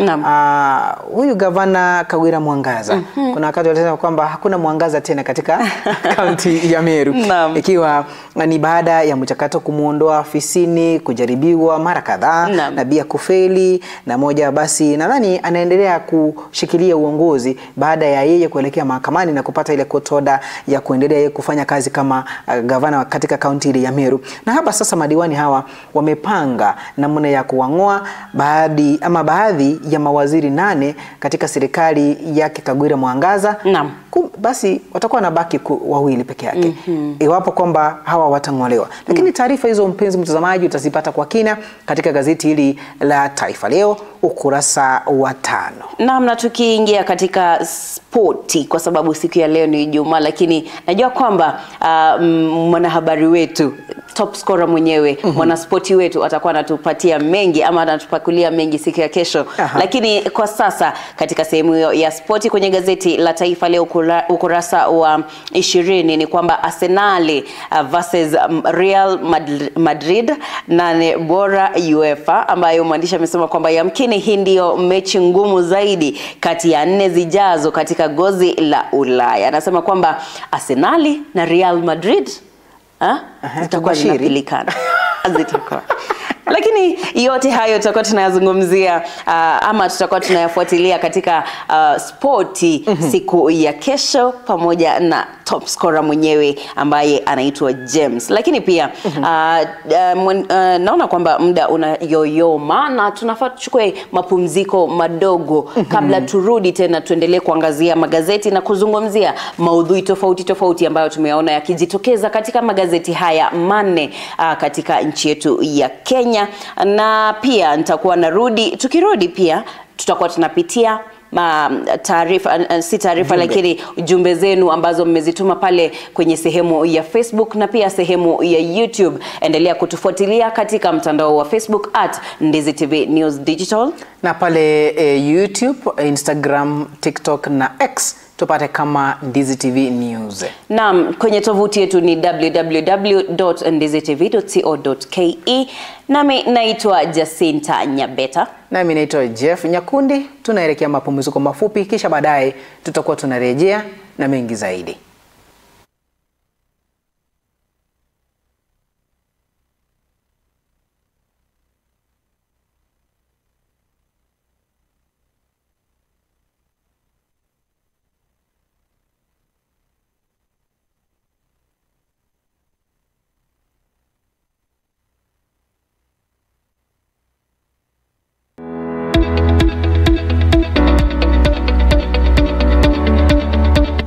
huyu gavana Kawira Mwangaza, kuna wakati walisema kwamba hakuna mwangaza tena katika kaunti ya Meru, ikiwa ni baada ya mchakato kumuondoa ofisini, kujaribiwa mara kadhaa na pia kufeli, na moja basi nadhani anaendelea kushikilia uongozi baada ya yeye kuelekea mahakamani na kupata ile court order ya kuendelea yeye kufanya kazi kama gavana katika kaunti ile ya Meru. Na hapa sasa madiwani hawa wamepanga namna ya kuwangoa baadhi ya mawaziri 8 katika serikali yake Kagwira Mwangaza. Basi watakuwa na baki wawili peke yake iwapo kwamba hawa watangolewa. Lakini taarifa hizo mpenzi mtazamaji utazipata kwa kina katika gazeti hili la Taifa Leo ukurasa wa 5. Naam, na tukiingia katika spoti, kwa sababu siku ya leo ni Ijumaa, lakini najua kwamba mwanahabari wetu top scorer mwenyewe, mwanaspoti wetu atakuwa anatupatia mengi ama anatupakulia mengi siku ya kesho. Lakini kwa sasa katika sehemu hiyo ya spoti kwenye gazeti la Taifa Leo ukurasa wa 20 ni kwamba Arsenal versus Real Madrid 8 bora UEFA, ambayo mwandishi amesema kwamba yamkini hii ndio mechi ngumu zaidi kati ya 4 zijazo katika gozi la Ulaya. Anasema kwamba Arsenal na Real Madrid zitakuwa zinapilikana. Zitakuwa. Lakini yote hayo tutakuwa tunayazungumzia ama tutakuwa tunayafuatilia katika sporti siku ya kesho pamoja na top scorer mwenyewe ambaye anaitwa James. Lakini pia naona kwamba muda unayoyoma na tunafaa tuchukue mapumziko madogo kabla turudi tena tuendelee kuangazia magazeti na kuzungumzia maudhui tofauti tofauti ambayo tumeona yakijitokeza katika magazeti haya 4 katika nchi yetu ya Kenya. Na pia nitakuwa narudi, tukirudi pia tutakuwa tunapitia taarifa, si taarifa lakini jumbe zenu ambazo mmezituma pale kwenye sehemu ya Facebook na pia sehemu ya YouTube. Endelea kutufuatilia katika mtandao wa Facebook @Ndizi TV News Digital, na pale YouTube, Instagram, TikTok na X tupate kama Ndizi TV News. Naam, kwenye tovuti yetu ni www.ndizitv.co.ke. Nami naitwa Jacinta Nyabeta. Nami naitwa Jeff Nyakundi. Tunaelekea mapumziko mafupi, kisha baadaye tutakuwa tunarejea na mengi zaidi.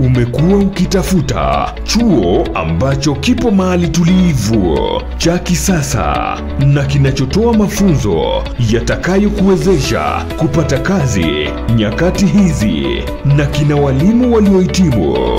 Umekuwa ukitafuta chuo ambacho kipo mahali tulivu, cha kisasa na kinachotoa mafunzo yatakayokuwezesha kupata kazi nyakati hizi na kina walimu waliohitimu.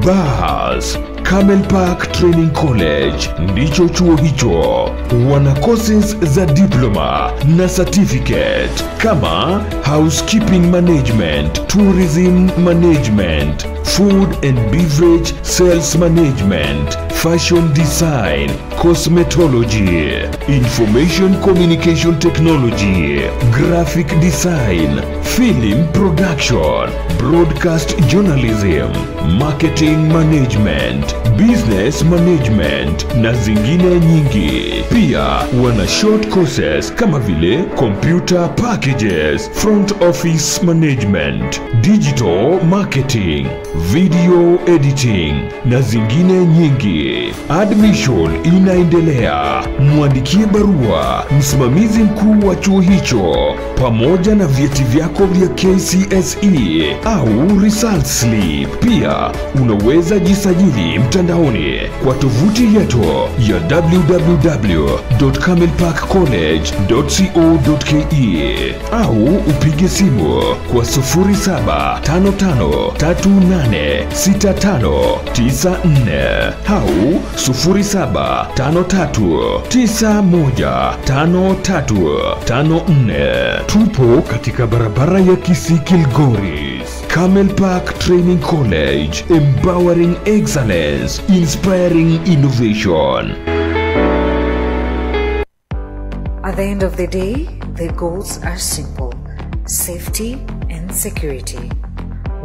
Bas, Camel Park Training College ndicho chuo hicho. Wana courses za diploma na certificate kama housekeeping management, tourism management, food and beverage sales management, fashion design, cosmetology, information communication technology, graphic design, film production, broadcast journalism, marketing management, business management na zingine nyingi. Pia wana short courses kama vile computer packages, front office management, digital marketing, video editing na zingine nyingi. Admission inaendelea. Mwandikie barua msimamizi mkuu wa chuo hicho pamoja na vyeti vyako vya KCSE au result slip. Pia unaweza jisajili mtandaoni kwa tovuti yetu ya www.camelparkcollege.co.ke au upige simu kwa 0755386594 au 0753915354. Tupo katika barabara ya Kisii Kilgoris. Camel Park Training College, empowering excellence, inspiring innovation. At the end of the day, the goals are simple: safety and security.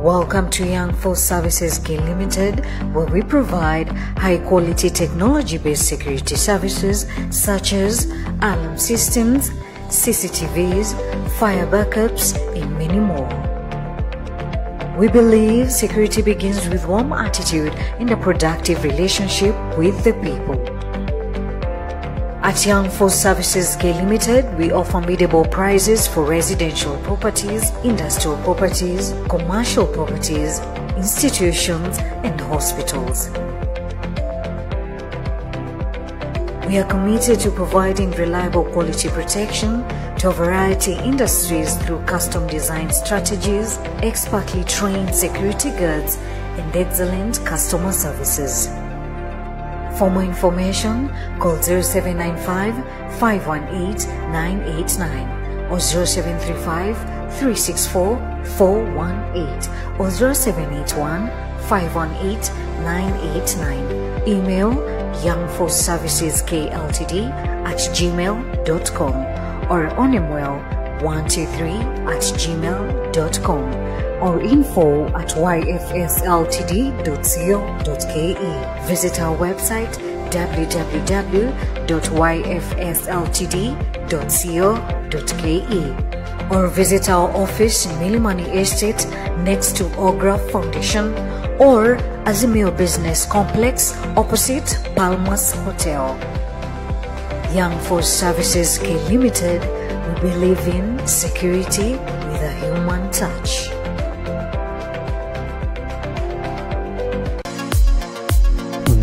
Welcome to Young Force Services K Limited, where we provide high-quality technology-based security services such as alarm systems, CCTVs, fire backups, and many more. We believe security begins with warm attitude and a productive relationship with the people. At Young Force Services K Limited, we offer biddable prices for residential properties, industrial properties, commercial properties, institutions, and hospitals. We are committed to providing reliable quality protection to a variety of industries through custom design strategies, expertly trained security guards, and excellent customer services. For more information, call 0795 518 989 or 0735 364 418 or 0781 518 989. Email youngforceserviceskltd@gmail.com or onemwell123@gmail.com or info@yfsltd.co.ke. Visit our website www.yfsltd.co.ke or visit our office in Milimani Estate next to Ogra Foundation or Azimio Business Complex opposite Palmas Hotel. Young Force Services K Limited, we believe in security with a human touch.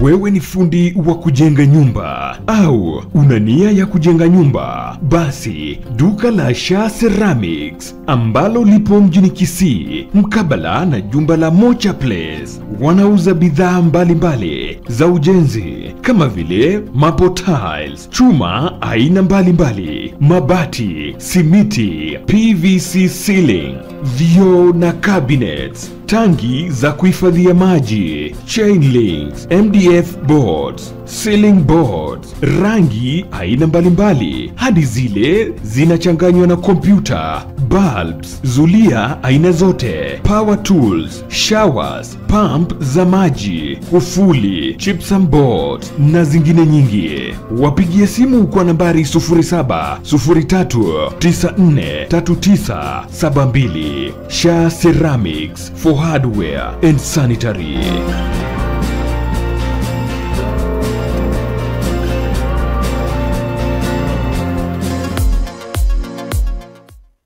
Wewe ni fundi wa kujenga nyumba au una nia ya kujenga nyumba? Basi duka la Sha Ceramics ambalo lipo mjini Kisii mkabala na jumba la Mocha Place wanauza bidhaa mbalimbali za ujenzi kama vile maple tiles, chuma aina mbalimbali, mabati, simiti, PVC ceiling, vioo na cabinets, tangi za kuhifadhia maji, chain links, MDF boards, ceiling boards, rangi aina mbalimbali hadi zile zinachanganywa na kompyuta, bulbs, zulia aina zote, power tools, showers, pump za maji, kufuli, gypsum boards na zingine nyingi. Wapigie simu kwa nambari 07 03 94 39 72. Sha Ceramics for hardware and sanitary.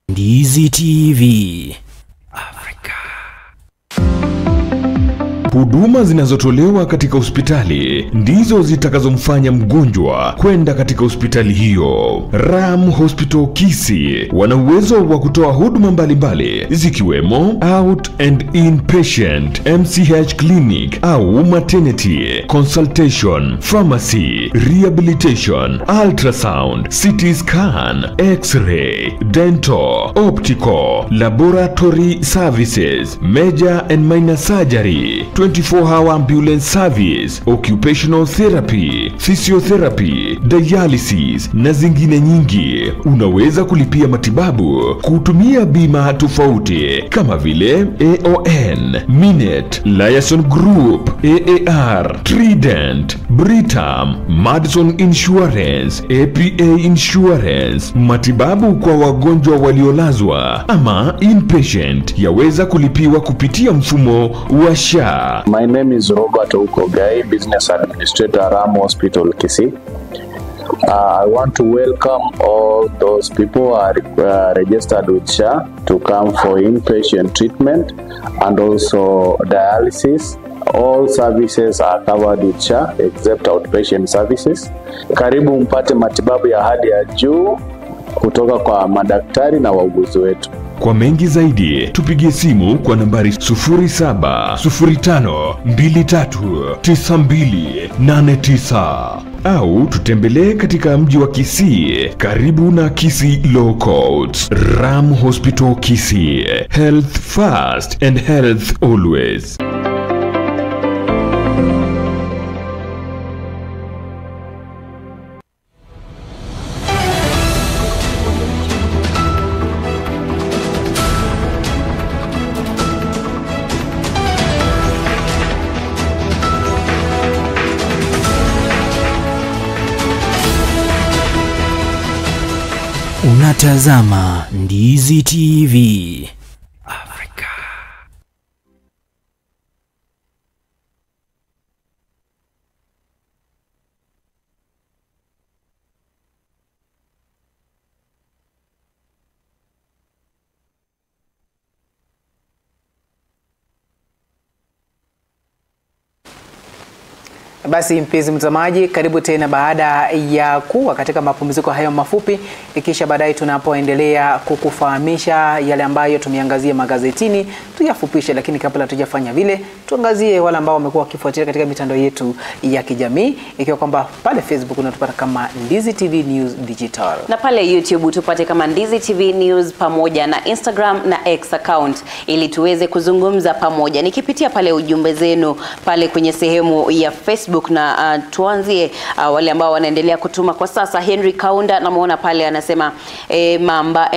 Ndizi TV. Huduma zinazotolewa katika hospitali ndizo zitakazomfanya mgonjwa kwenda katika hospitali hiyo. Ram Hospital Kisii wana uwezo wa kutoa huduma mbalimbali zikiwemo out and inpatient, MCH clinic au maternity, consultation, pharmacy, rehabilitation, ultrasound, CT scan, x-ray, dental, optical, laboratory services, major and minor surgery, 24-hour ambulance service, occupational therapy, physiotherapy, dialysis na zingine nyingi. Unaweza kulipia matibabu kutumia bima tofauti kama vile AON, Minet, Liaison Group, AAR, Trident, Britam, Madison Insurance, APA Insurance. Matibabu kwa wagonjwa waliolazwa ama inpatient yaweza kulipiwa kupitia mfumo wa SHA. My name is Robert Okogai, Business Administrator, Ram Hospital, Kisii. I want to welcome all those people who are registered with SHA to come for inpatient treatment and also dialysis. All services are covered with SHA except outpatient services. Karibu mpate matibabu ya hali ya juu kutoka kwa madaktari na wauguzi wetu. Kwa mengi zaidi, tupigie simu kwa nambari 07 05 23 92 89 au tutembelee katika mji wa Kisii karibu na Kisii Law Courts. Ram Hospital Kisii, health first and health always. Unatazama Ndizi TV. Afrika. Basi mpenzi mtazamaji, karibu tena baada ya kuwa katika mapumziko hayo mafupi, ikisha baadaye tunapoendelea kukufahamisha yale ambayo tumeangazia magazetini, tuyafupishe. Lakini kabla tujafanya vile, tuangazie wale ambao wamekuwa wakifuatilia katika mitandao yetu ya kijamii, ikiwa kwamba pale Facebook unatupata kama Ndizi TV News Digital, na pale YouTube tupate kama Ndizi TV News, pamoja na Instagram na X account, ili tuweze kuzungumza pamoja. Nikipitia pale ujumbe zenu pale kwenye sehemu ya Facebook, na tuanzie wale ambao wanaendelea kutuma kwa sasa. Henry Kaunda namuona pale anasema mamba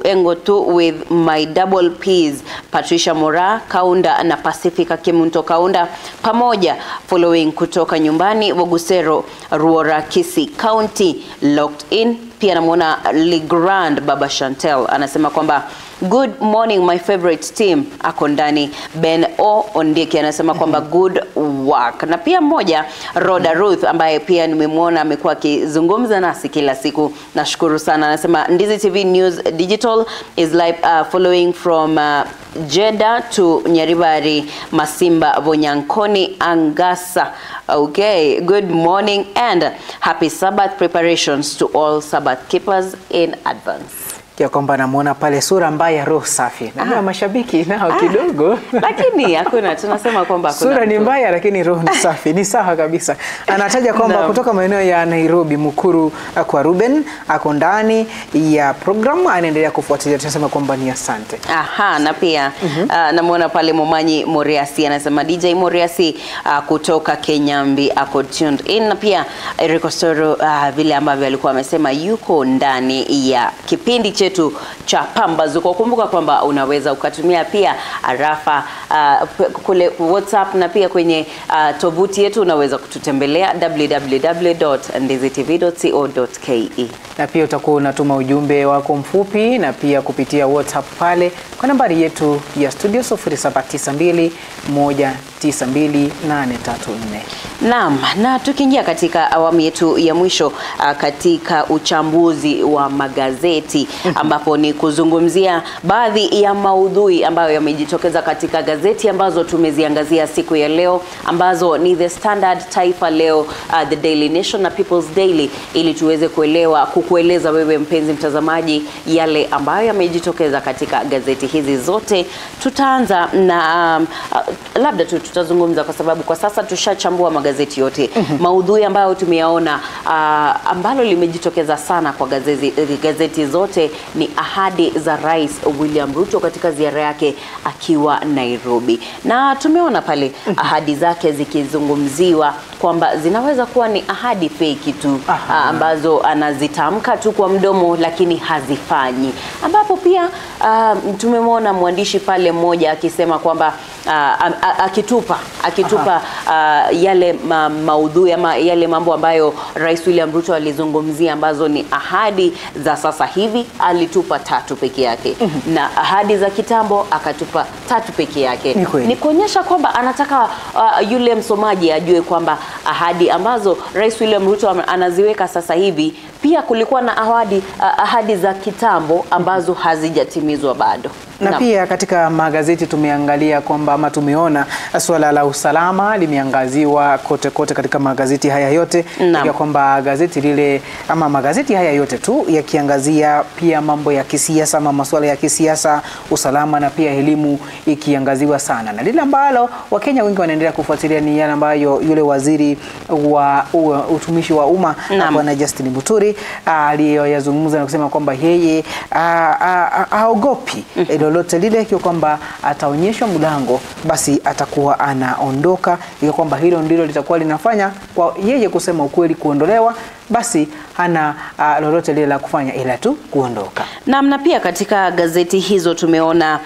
engotu with my double P's, Patricia Mora Kaunda na Pacifica Kimunto Kaunda pamoja, following kutoka nyumbani Wagusero, Ruora, Kisii County, locked in. Pia namuona Legrand Baba Chantel anasema kwamba good morning my favorite team, ako ndani. Ben O Ondiki anasema kwamba good work. Na pia mmoja Roda Ruth ambaye pia nimemwona amekuwa akizungumza nasi kila siku, nashukuru sana, anasema Ndizi TV News Digital is live following from Jeddah to Nyaribari, Masimba, Vonyankoni, Angasa. Okay, good morning and happy Sabbath preparations to all Sabbath keepers in advance. Ya kwamba namuona pale sura mbaya, roho safi. Najua mashabiki nao kidogo. Lakini hakuna, tunasema kwamba hakuna. Sura ni mbaya lakini roho ni safi. Ni sawa kabisa. Anataja kwamba kutoka maeneo ya Nairobi, Mukuru kwa Ruben, ako ndani ya programu, anaendelea kufuatilia. Tunasema kwamba ni asante. Aha, na pia namuona pale Momanyi Moriasi anasema DJ Moriasi kutoka Kenyambi ako tuned in. Na pia Eric Osoro vile ambavyo alikuwa amesema yuko ndani ya kipindi chetu cha Pambazuko. Kumbuka kwamba unaweza ukatumia pia arafa kule WhatsApp, na pia kwenye tovuti yetu unaweza kututembelea www.ndizitv.co.ke. Na pia utakuwa unatuma ujumbe wako mfupi na pia kupitia WhatsApp pale kwa nambari yetu ya studio 0792 192 834. Naam, na tukiingia katika awamu yetu ya mwisho katika uchambuzi wa magazeti ambapo ni kuzungumzia baadhi ya maudhui ambayo yamejitokeza katika gazeti ambazo tumeziangazia siku ya leo, ambazo ni The Standard, Taifa Leo, The Daily Nation na People's Daily, ili tuweze kuelewa, kukueleza wewe mpenzi mtazamaji yale ambayo yamejitokeza katika gazeti hizi zote. Tutaanza na labda tutazungumza kwa sababu kwa sasa tushachambua magazeti yote. Maudhui ambayo tumeyaona ambalo limejitokeza sana kwa gazeti zote ni ahadi za Rais William Ruto katika ziara yake akiwa Nairobi. Na tumeona pale ahadi zake zikizungumziwa kwamba zinaweza kuwa ni ahadi fake tu ambazo anazitamka tu kwa mdomo lakini hazifanyi. Ambapo pia tumemwona mwandishi pale mmoja akisema kwamba akitupa yale maudhui ama yale mambo ambayo Rais William Ruto alizungumzia ambazo ni ahadi za sasa hivi, alitupa 3 peke yake. Na ahadi za kitambo akatupa 3 peke yake. Ni kuonyesha kwamba anataka yule msomaji ajue kwamba ahadi ambazo Rais William Ruto anaziweka sasa hivi, pia kulikuwa na ahadi za kitambo ambazo hazijatimizwa bado. Na pia katika magazeti tumeangalia kwamba ama tumeona suala la usalama limeangaziwa kote kote katika magazeti haya yote, ya kwamba gazeti lile ama magazeti haya yote tu yakiangazia pia mambo ya kisiasa ama masuala ya kisiasa, usalama na pia elimu ikiangaziwa sana. Na lile ambalo Wakenya wengi wanaendelea kufuatilia ni yale ambayo yule waziri wa utumishi wa umma Bwana Justin Muturi aliyoyazungumza na kusema kwamba yeye haogopi lolote lile, ikiwa kwamba ataonyeshwa mlango basi atakuwa anaondoka, ikiwa kwamba hilo ndilo litakuwa linafanya kwa yeye kusema ukweli kuondolewa, basi hana lolote lile la kufanya ila tu kuondoka. Na pia katika gazeti hizo tumeona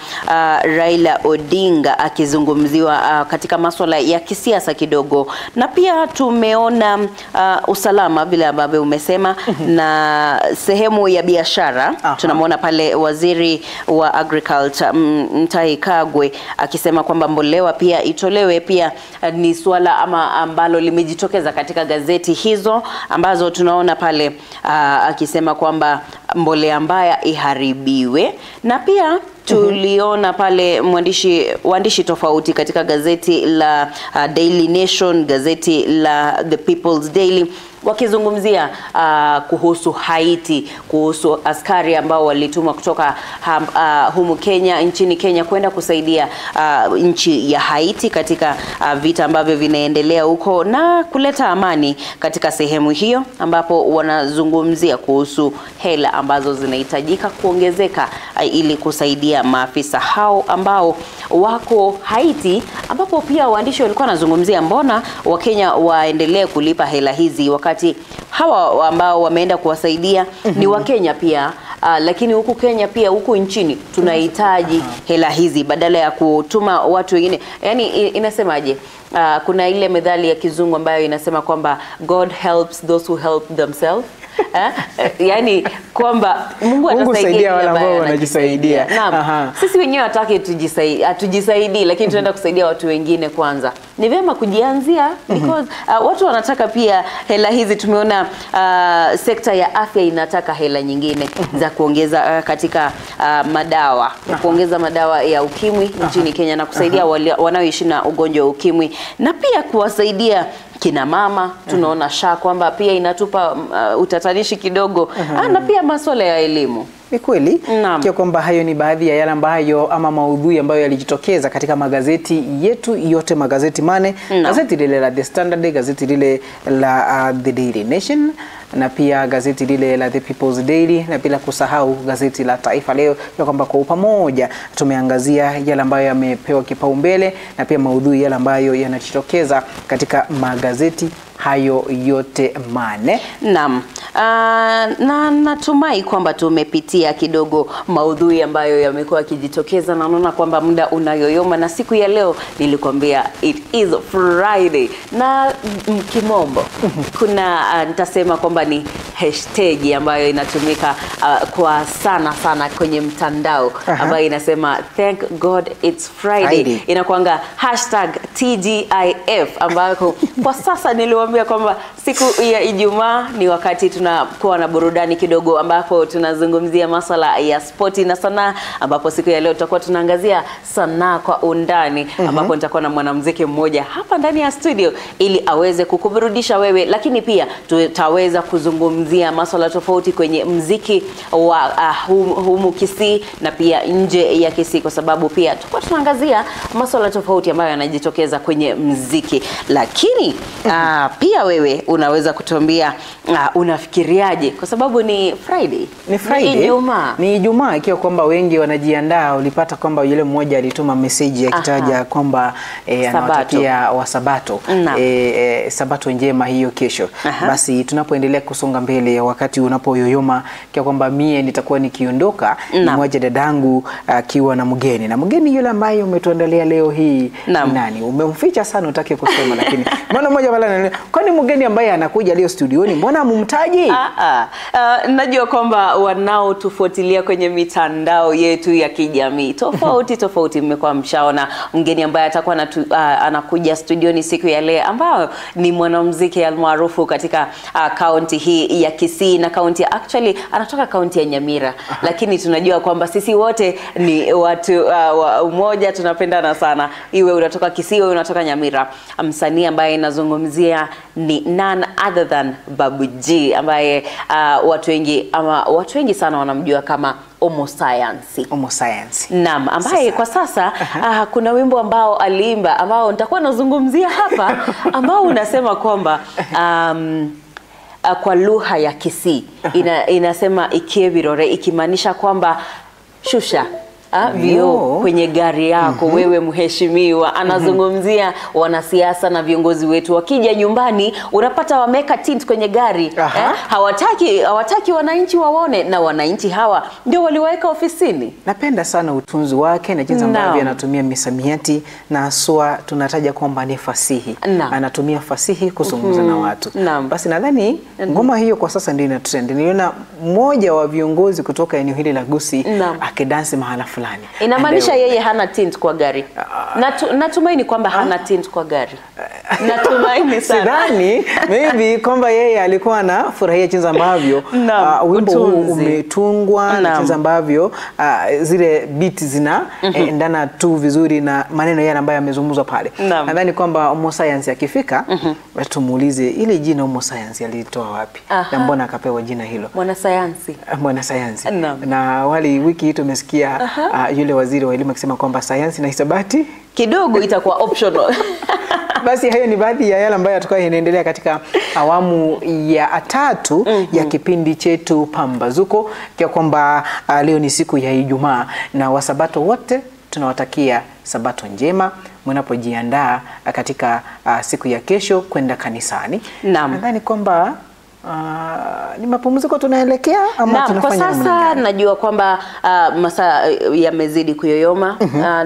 Raila Odinga akizungumziwa katika masuala ya kisiasa kidogo, na pia tumeona usalama vile ambavyo umesema na sehemu ya biashara. Tunamuona pale waziri wa agriculture Mutahi Kagwe akisema kwamba mbolewa pia itolewe, pia ni swala ama ambalo limejitokeza katika gazeti hizo ambazo tunaona pale akisema kwamba mbolea mbaya iharibiwe. Na pia tuliona pale waandishi tofauti katika gazeti la Daily Nation, gazeti la The People's Daily, wakizungumzia kuhusu Haiti, kuhusu askari ambao walitumwa kutoka humu Kenya, nchini Kenya kwenda kusaidia nchi ya Haiti katika vita ambavyo vinaendelea huko na kuleta amani katika sehemu hiyo, ambapo wanazungumzia kuhusu hela ambazo zinahitajika kuongezeka ili kusaidia maafisa hao ambao wako Haiti, ambapo pia waandishi walikuwa wanazungumzia mbona Wakenya waendelee kulipa hela hizi wakati hawa ambao wameenda kuwasaidia ni Wakenya pia. Lakini huku Kenya pia, huku nchini tunahitaji hela hizi badala ya kutuma watu wengine. Yani inasemaje? Kuna ile methali ya kizungu ambayo inasema kwamba God helps those who help themselves. Yani kwamba Mungu atasaidia wale ambao wanajisaidia. Naam. Sisi wenyewe hataki tujisaidie, lakini tunaenda kusaidia watu wengine kwanza. Ni vyema kujianzia because watu wanataka pia hela hizi. Tumeona sekta ya afya inataka hela nyingine za kuongeza katika madawa, kuongeza madawa ya ukimwi nchini Kenya na kusaidia wanaoishi na ugonjwa wa ukimwi na pia kuwasaidia kina mama. Tunaona SHA kwamba pia inatupa utatanishi kidogo na pia masuala ya elimu. Ni kweli kwa kwamba hayo ni baadhi ya yale ambayo ama maudhui ambayo yalijitokeza katika magazeti yetu yote, magazeti mane. Gazeti lile la The Standard, gazeti lile la The Daily Nation na pia gazeti lile la The People's Daily na bila kusahau gazeti la Taifa Leo, kwa kwamba kwa pamoja tumeangazia yale ambayo yamepewa kipaumbele na pia maudhui yale ambayo yanajitokeza katika magazeti hayo yote mane. Naam. Na natumai kwamba tumepitia kidogo maudhui ambayo yamekuwa yakijitokeza, na naona kwamba muda unayoyoma, na siku ya leo nilikwambia it is Friday, na kimombo kuna nitasema kwamba ni hashtag ambayo inatumika kwa sana sana kwenye mtandao ambayo inasema thank God it's Friday. Inakuanga hashtag TGIF, ambako kwa sasa niliwaambia kwamba siku ya Ijumaa ni wakati tunakuwa na burudani kidogo, ambapo tunazungumzia masuala ya spoti na sanaa, ambapo siku ya leo tutakuwa tunaangazia sanaa kwa undani, ambapo nitakuwa na mwanamuziki mmoja hapa ndani ya studio ili aweze kukuburudisha wewe, lakini pia tutaweza kuzungumzia masuala tofauti kwenye muziki wa humu Kisii na pia nje ya Kisii, kwa sababu pia tutakuwa tunaangazia masuala tofauti ambayo yanajitokeza kwenye muziki. Lakini pia wewe unaweza kutuambia unafikiriaje, kwa sababu ni Friday. Ni Friday. Ni Ijumaa. Ni Ijumaa, ikiwa kwamba wengi wanajiandaa. Ulipata kwamba yule mmoja alituma message akitaja kwamba anawatakia wa Sabato. Sabato njema hiyo kesho. Basi tunapoendelea kusonga mbele, wakati unapoyoyoma kwa kwamba mie nitakuwa nikiondoka, mmoja dadangu akiwa na mgeni. Na mgeni yule ambaye umetuandalia leo hii nani? Umemficha sana utake kusema, lakini mbona mmoja wala kwani mgeni ambaye anakuja leo studioni mbona mumtaji? Najua kwamba wanaotufuatilia kwenye mitandao yetu ya kijamii tofauti tofauti mmekuwa mshaona mgeni ambaye atakuwa anakuja studioni siku ya leo, ambao ni mwanamuziki almaarufu katika kaunti hii ya Kisii na kaunti actually anatoka kaunti ya Nyamira. Lakini tunajua kwamba sisi wote ni watu wa umoja, tunapendana sana, iwe unatoka Kisii iwe unatoka Nyamira. Msanii ambaye inazungumzia ni none other than Babu G, ambaye watu wengi sana wanamjua kama Omo Science. Omo Science. Naam, ambaye kwa sasa kuna wimbo ambao aliimba ambao nitakuwa nazungumzia hapa ambao unasema kwamba kwa lugha ya Kisii inasema ikiebirore, ikimaanisha kwamba shusha vioo kwenye gari yako wewe mheshimiwa. Anazungumzia wanasiasa na viongozi wetu, wakija nyumbani unapata wameka tint kwenye gari. Hawataki wananchi waone, na wananchi hawa ndio waliwaweka ofisini. Napenda sana utunzi wake na jinsi ambavyo anatumia misamiati, na haswa tunataja kwamba ni fasihi. Anatumia fasihi kuzungumza na watu. Basi nadhani ngoma hiyo kwa sasa ndio ina trend. Niliona mmoja wa viongozi kutoka eneo hili la Gusii akidansi mahala fulani. Inamaanisha yeye hana tint kwa gari. Natumaini kwamba hana tint kwa gari. Natumaini sana. Sidhani maybe kwamba yeye alikuwa anafurahia jinsi ambavyo wimbo huu umetungwa na jinsi ambavyo zile beat zina endana tu vizuri na maneno yale ambayo yamezungumzwa pale. Nadhani kwamba Homo Science akifika tumuulize ile jina Homo Science alitoa wapi na mbona akapewa jina hilo. Mwanasayansi. Mwanasayansi. Na wali wiki hii tumesikia yule waziri wa elimu akisema kwamba sayansi na hisabati kidogo itakuwa optional. Basi hayo ni baadhi ya yale ambayo yatakuwa yanaendelea katika awamu ya tatu ya kipindi chetu Pambazuko, kwa kwamba leo ni siku ya Ijumaa na wasabato wote tunawatakia sabato njema mnapojiandaa katika siku ya kesho kwenda kanisani. Nadhani kwamba ni mapumziko tunaelekea ama tunafanya kwa sasa najua kwamba masaa yamezidi kuyoyoma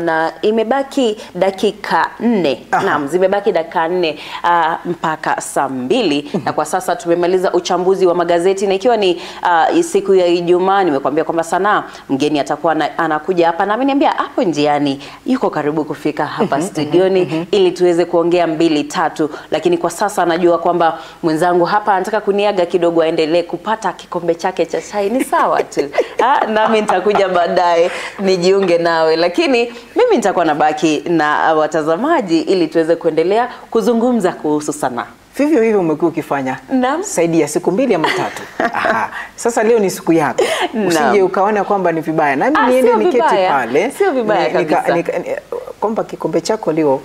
na imebaki dakika 4. Naam, zimebaki dakika 4 mpaka saa 2 na kwa sasa tumemaliza uchambuzi wa magazeti, na ikiwa ni siku ya Ijumaa nimekuambia kwamba sanaa mgeni atakuwa anakuja hapa na ameniambia hapo njiani yuko karibu kufika hapa studioni ili tuweze kuongea 2 3, lakini kwa sasa najua kwamba mwenzangu hapa anataka kuniaga kidogo aendelee kupata kikombe chake cha chai. Ni sawa tu. Nami nitakuja baadaye nijiunge nawe, lakini mimi nitakuwa nabaki na watazamaji ili tuweze kuendelea kuzungumza kuhusu sanaa. Vivyo hivyo umekuwa ukifanya zaidi ya siku 2 ama 3. Aha. Sasa leo ni siku yako. Usije ukaona kwamba ni vibaya. Nami niende niketi pale. Sio vibaya kabisa. Kwamba kikombe chako leo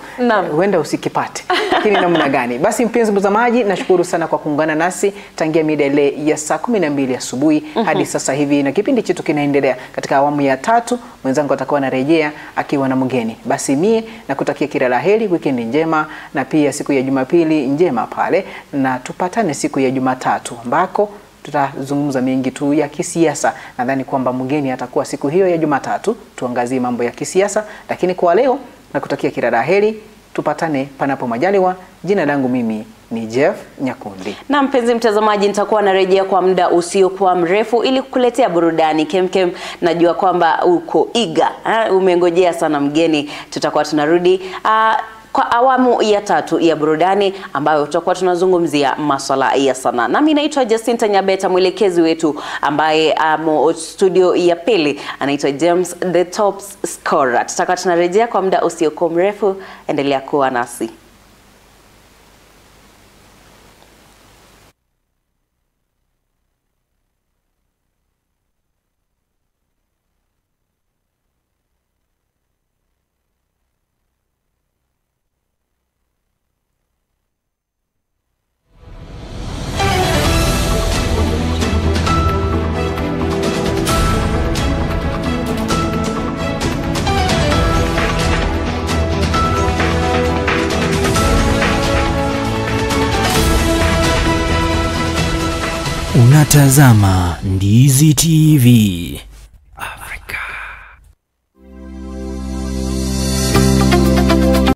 huenda usikipate. Lakini namna gani? Basi mpenzi mtazamaji, nashukuru sana kwa kuungana nasi tangia mida ile ya saa 12 asubuhi hadi sasa hivi, na kipindi chetu kinaendelea katika awamu ya 3. Mwenzangu atakuwa anarejea akiwa na mgeni. Basi mie nakutakia kila la heri, weekend njema na pia siku ya Jumapili njema pale, na tupatane siku ya Jumatatu ambako tutazungumza mengi tu ya kisiasa. Nadhani kwamba mgeni atakuwa siku hiyo ya Jumatatu, tuangazie mambo ya kisiasa. Lakini kwa leo nakutakia kila la heri, tupatane panapo majaliwa. Jina langu mimi ni Jeff Nyakundi. Na mpenzi mtazamaji, nitakuwa narejea kwa muda usiokuwa mrefu ili kukuletea burudani kemkem. Najua kwamba uko iga, umengojea sana mgeni. Tutakuwa tunarudi kwa awamu ya 3 ya burudani ambayo tutakuwa tunazungumzia masuala ya sanaa. Nami naitwa Jacinta Nyabeta, mwelekezi wetu ambaye studio ya pili anaitwa James the Top Scorer. Tutakuwa tunarejea kwa muda usiokuwa mrefu, endelea kuwa nasi. Unatazama Ndizi TV.